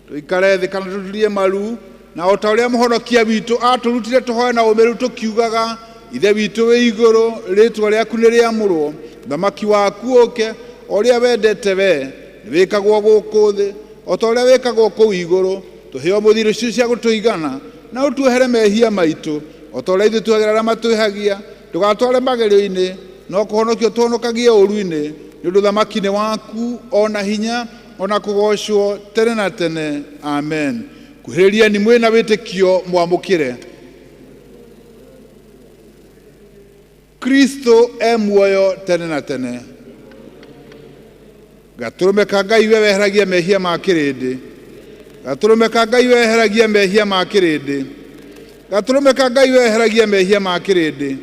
Tũikare thĩ kana tũturie maru, na o ta ũrĩa mũhonokia witũ atũrutire tũhoe na ũmĩrĩru tũkiugaga, Ithe witũ wĩ igũrũ, rĩĩtwa rĩaku nĩ rĩamũrwo, ũthamaki waku ũke, o ũrĩa wendete we nĩ wĩkagwo gũkũ thĩ o ta ũrĩa wĩkagwo kũu igũrũ. Tũhe ũmũthĩ irio citũ cia gũtũigana, na ũtuohere mehia maitũ o ta ũrĩa ithuĩ tuohagĩra arĩa matwĩhagia. Ndũgatware magerio-inĩ, no kũhonokio tũhonokagie ũũru-inĩ, nĩ ũndũ ũthamaki nĩ waku, o na hinya, o na kũgoocwo tene na tene. Amen. Kuhĩrĩriani mwĩna wĩtĩkio mwamũkĩre. Kristo e muoyo tene na tene. Gatũrũme ka Ngai we weheragia mehia ma kĩrĩndĩ. Gatũrũme ka Ngai we weheragia mehia ma kĩrĩndĩ. Gatũrũme ka Ngai we weheragia mehia ma kĩrĩndĩ.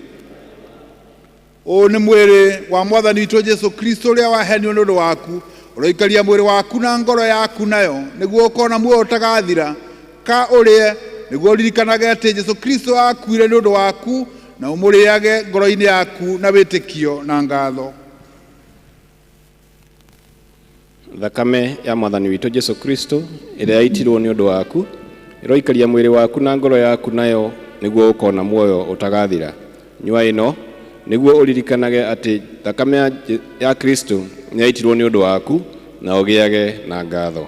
Ũũ nĩ mwĩrĩ wa Mwathani witũ Jesu Kristo ũrĩa waheanirwo nĩ ũndũ waku. Ũroikaria mwĩrĩ waku na ngoro yaku nayo nĩguo ũkona muoyo ũtagathira. Ka ũrĩe nĩguo ũririkanage atĩ Jesu Kristo akuire nĩ ũndũ waku, na ũmũrĩage ngoro-inĩ yaku na wĩtĩkio na ngatho. Thakame ya Mwathani witũ Jesu Kristo ĩrĩa yaitirwo nĩ ũndũ waku ĩroikaria mwĩrĩ waku na ngoro yaku nayo nĩguo ũkona muoyo ũtagathira. Nyua ĩno nĩguo ũririkanage atĩ thakame ya Kristo nĩ yaitirwo nĩ ũndũ waku, na ũgĩage na ngatho.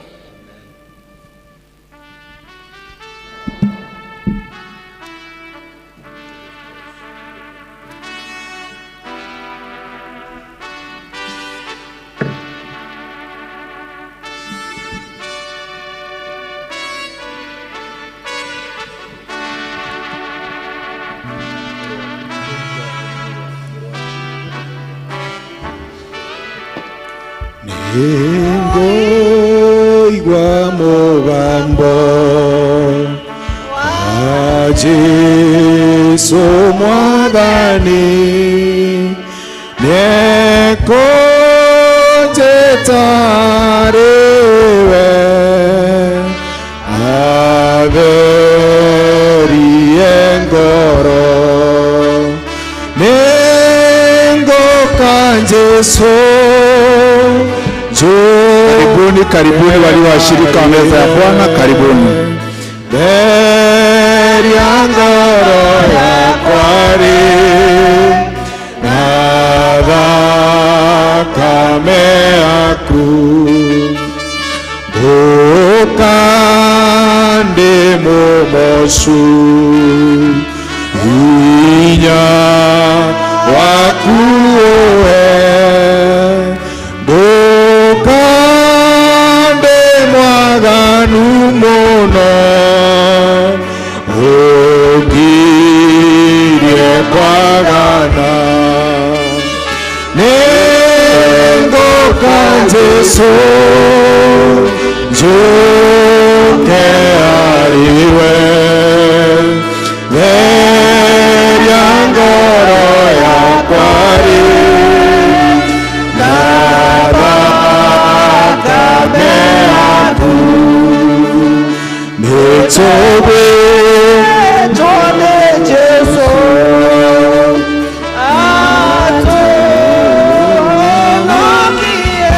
Nĩngũigua mũgambo wa Jesũ Mwathani, nĩekũnjĩta rĩwe atherie ngoro. Nĩngũka Jesũ. Karibuni, karibuni walio washirika wa meza ya Bwana, karibuni. Theria ngoro yakwa rĩ na thakame yaku, ngũka ndĩ mũmocu, hinya waku ũhe, ngũka ndĩ mwaganu mũno, ũngirie kwagana. Nĩngũka Jesũ, njũke harĩ we, theria ngoro yakwa rĩ na thakame yaku. Tũgwĩtwo nĩ Jesũ atũhonokie,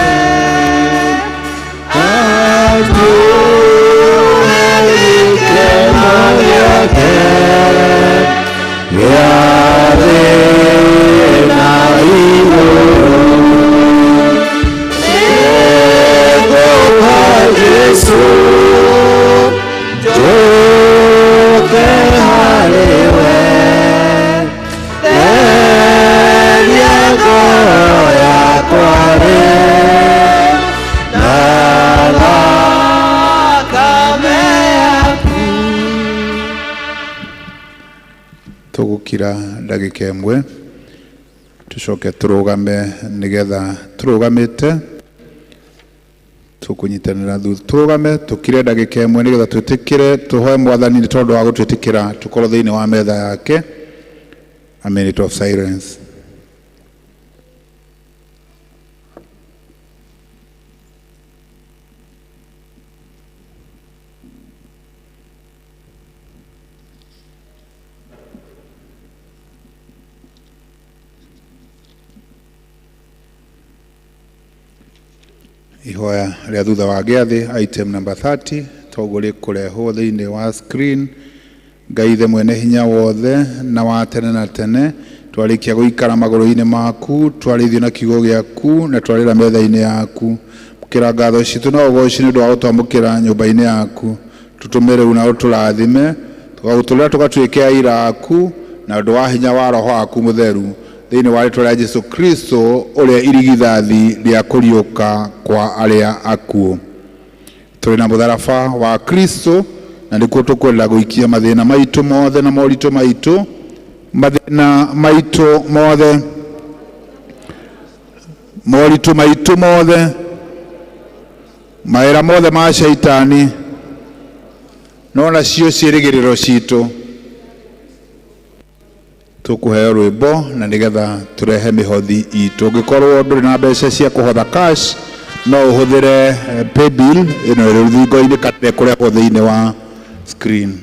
atũhe gĩkeno gĩake gĩa thĩ na igũrũ. Nĩngũka Jesũ, njũke harĩ we, theria ngoro yakwa rĩu na thakame yaku. Tũgũkira ndagĩka ĩmwe, tũcoke tũrũgame, nĩgetha tũrũgamĩte tũkũnyitanĩra thutha. Tũrũgame tũkire ndagĩka ĩmwe, nĩgetha twĩtĩkĩre tũhoe Mwathani nĩ tondũ wa gũtwĩtĩkĩra tũkorwo thĩinĩ wa metha yake. A minute of silence. Ihoya rĩa thutha wa gĩathĩ, item number 30, toguo rĩkũrehwo thĩinĩ wa screen. Ngai Ithe mwene hinya wothe na wa tene na tene, twarĩkia gũikara magũrũ-inĩ maku, twarĩithio na kiugo gĩaku, na twarĩra metha-inĩ yaku. Mũkĩra ngatho citũ na ũgoci nĩ ũndũ wa gũtwamũkĩra nyũmba-inĩ yaku. Tũtũme rĩu na ũtũrathime, tũgagũtũrĩra tũgatuĩke aira aku na ũndũ wa hinya wa Roho waku Mũtheru, thĩinĩ wa rĩtwa rĩa Jesu Kristo, ũrĩa irigithathi rĩa kũriũka kwa arĩa akuũ. Tũrĩ na mũtharaba wa Kristo, na nĩkuo tũkwenda gũikia mathĩna maitũ mothe na moritũ maitũ, mathĩna maitũ mothe, moritũ maitũ mothe, mawĩra mothe ma Shaitani, no nacio ciĩrĩgĩrĩro citũ. Tũkũheo rwĩmbo na nĩgetha tũrehe mĩhothi itũ. Ũngĩkorwo ndũrĩ na mbeca cia kũhotha cash, no ũhũthĩre paybill ĩno ĩrĩ rũthingo-inĩ kana ĩkũrehwo thĩinĩ wa screen.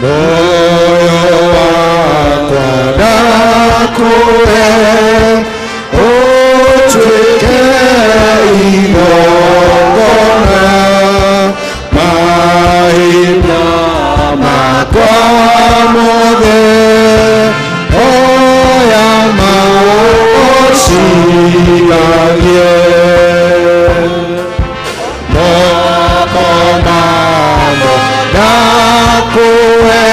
Moyo wakwa ndakũhe ũtuĩke igongona, mahinda makwa mothe oya maũciragie. Moko mamo ndakũhe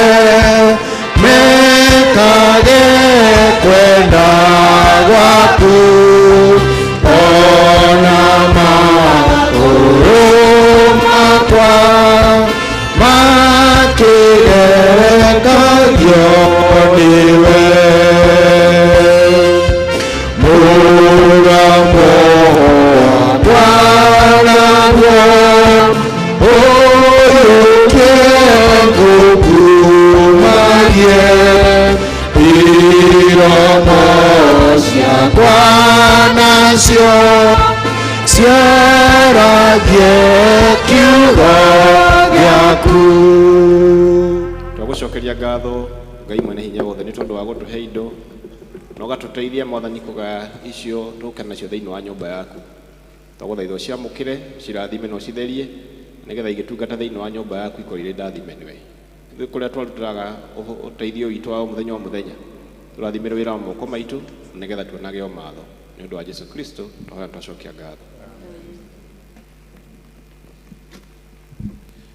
mekage kwenda gwaku, ona magũrũ makwa makĩgerekagio nĩwe. Mũrugamo wakwa naguo ũyũke ngũkumagie, iromo ciakwa nacio ciaragie kiugo gĩaku. Twagũcokeria ngatho, Ngai mwene hinya wothe, nĩ tondũ wa gũtũhe indo na ũgatũteithia, Mwathani, kũgaya icio tũke nacio thĩinĩ wa nyũmba yaku. Twagũthaitha ũciamũkĩre, cirathime na ũcitherie, nĩgetha igĩtungata thĩinĩ wa nyũmba yaku ikorwo irĩ ndathime nĩwe. Ithuĩ kũrĩa twarutaga ũteithio witũ wa o mũthenya o mũthenya, tũrathimĩre wĩra wa moko maitũ, nĩgetha tuonage o matho. Nĩ ũndũ wa Jesu Kristo twahoya, twacokia ngatho.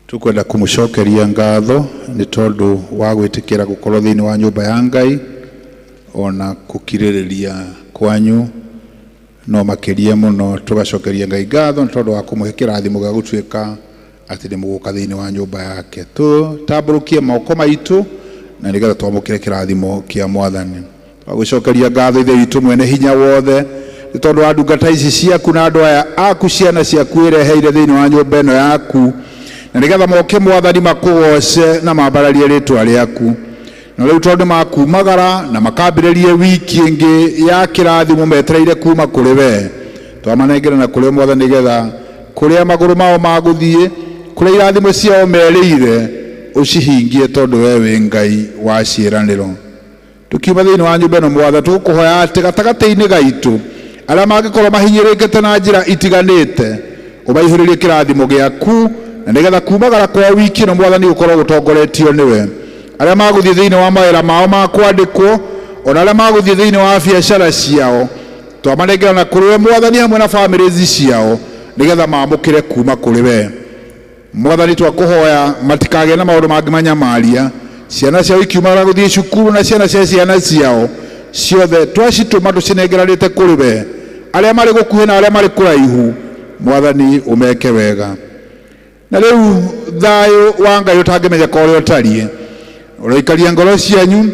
Tukwenda kũmũcokeria ngatho nĩ tondũ wa gwĩtĩkĩra gũkorwo thĩinĩ wa nyũmba ya Ngai, ona kũkirĩrĩria kwanyu. No makĩria mũno tũgacokeria Ngai ngatho nĩ tondũ wa kũmũhe kĩrathimo gĩa gũtuĩka atĩ nĩ mũgũka thĩinĩ wa nyũmba yake. Tũtambũrũkie moko maitũ na nĩgetha twamũkĩre kĩrathimo kĩa Mwathani. Twagũcokeria ngatho, Ithe witũ mwene hinya wothe, nĩ tondũ wa ndungata ici ciaku na andũ aya aku, ciana ciaku ĩreheire thĩinĩ wa nyũmba ĩno yaku, na nĩgetha moke, Mwathani, makũgoce na mambararie rĩtwa rĩaku. Na rĩu tondũ makumagara na makambĩrĩrie wiki ĩngĩ ya kĩrathimo metereire kuma kũrĩ we, twamanengera na kũrĩ Mwathani nĩgetha kũrĩa magũrũ mao magũthiĩ, kũrĩa irathimo ciao merĩire, ũcihingie tondũ we wĩ Ngai wa ciĩranĩro. Tukiuma thĩinĩ wa nyũmba ĩno Mwathani, tũgũkũhoya atĩ gatagatĩ-inĩ gaitũ arĩa mangĩkorwo mahinyĩrĩkĩte na njĩra itiganĩte, ũmaihũrĩrie kĩrathimo gĩaku, na nĩgetha kumagara kwa wiki ĩno Mwathani ũkorwo ũtongoretio nĩwe. Arĩa magũthiĩ thĩinĩ wa mawĩra mao ma kwandĩkwo, ona arĩa magũthiĩ thĩinĩ wa biacara ciao, twamanengera na kũrĩ we Mwathani hamwe na bamĩrĩ ciao, nĩgetha maamũkĩre kuma kũrĩ we. Mwathani twakũhoya matikagĩe na maũndũ mangĩmanyamaria, ciana ciao ikiumagara gũthiĩ cukuru na ciana cia ciana ciao ciothe twacitũma tũcinengeranĩte kũrĩ we, arĩa marĩ gũkuhĩ na arĩa marĩ kũraihu, Mwathani ũmeke wega. Na rĩu thayũ wa Ngai ũtangĩmenyeka ũrĩa ũtariĩ, ũroikaria ngoro cianyu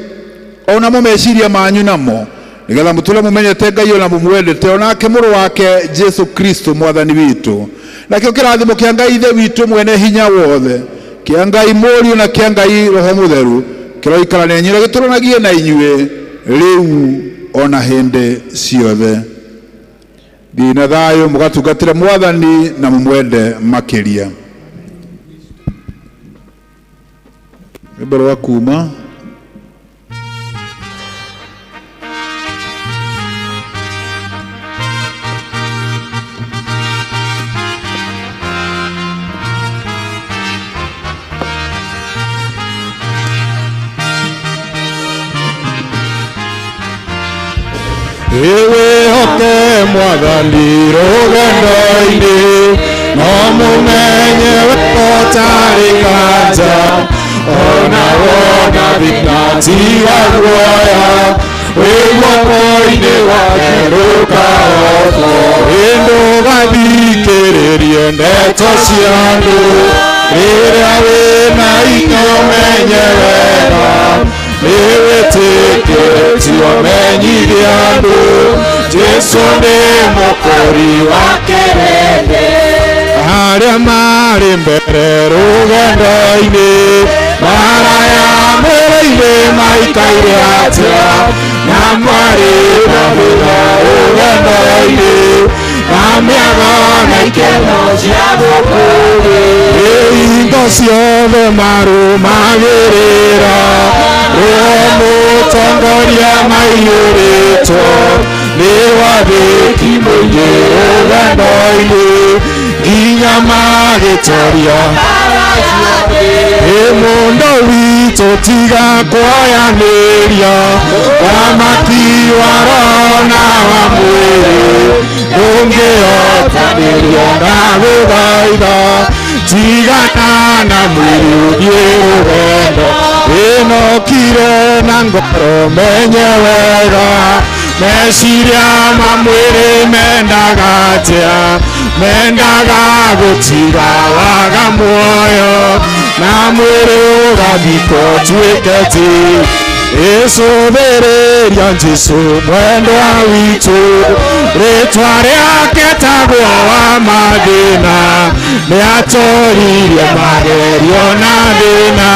ona mo meciria manyu namo, nĩgetha mũtũre mũmenyete Ngai ona mũmwendete, onake mũrũ wake Jesu Kristo Mwathani witũ. Nakĩo kĩrathimo kĩa Ngai Ithe witũ mwene hinya wothe, kĩa Ngai Mũriũ na kĩa Ngai Roho Mũtheru kĩroikarania inyuĩ na gĩtũranagie na inyuĩ rĩu ona hĩndĩ ciothe. Thiĩ na thayũ mũgatungatĩre Mwathani na mũmwende makĩria. Rwĩmbo rwa kuma. Wĩhoke Mwathani rũgendo-inĩ, no mũmenye we ũtarĩ kanja, ona wona thĩna tiga guoya, wĩ guoko-inĩ gwake ndũkahotwo. Ndũgathikĩrĩrie ndeto cia andũ, rĩrĩa wĩna hinya ũmenye wega, nĩwĩtĩkĩtio menyithia andũ, Jesu nĩ mũkũri wa kĩrĩndĩ. Arĩa marĩ mbere rũgendo-inĩ, maraya mwĩrĩ-inĩ maikaire atĩa, na marĩ na thĩna rũgendo-inĩ, na mĩago na ikeno cia gũkũ thĩ. Hingo ciothe marũmagĩrĩra Roho mũtongoria maiyũrĩtwo nĩ wathĩki mũingĩ rũgendo-inĩ, nginya magĩtoria. Ĩ mũndũ witũ tiga kuoyanĩria, thamaki wa roho na wa mwĩrĩ, ndũngĩhotanĩria ndagũthaitha, tigana na mwĩrĩ ũthiĩ rũgendo. Ĩnokire na ngoro menye wega, meciria ma mwĩrĩ mendaga atĩa, mendaga gũtiga waga muoyo, na mwĩrĩ ũgathikwo ũtuĩke tĩri. Ĩcũthĩrĩria Jesũ mwendwa witũ, rĩtwa rĩake tagwo wa mathĩna, nĩatoririe magerio na thĩna.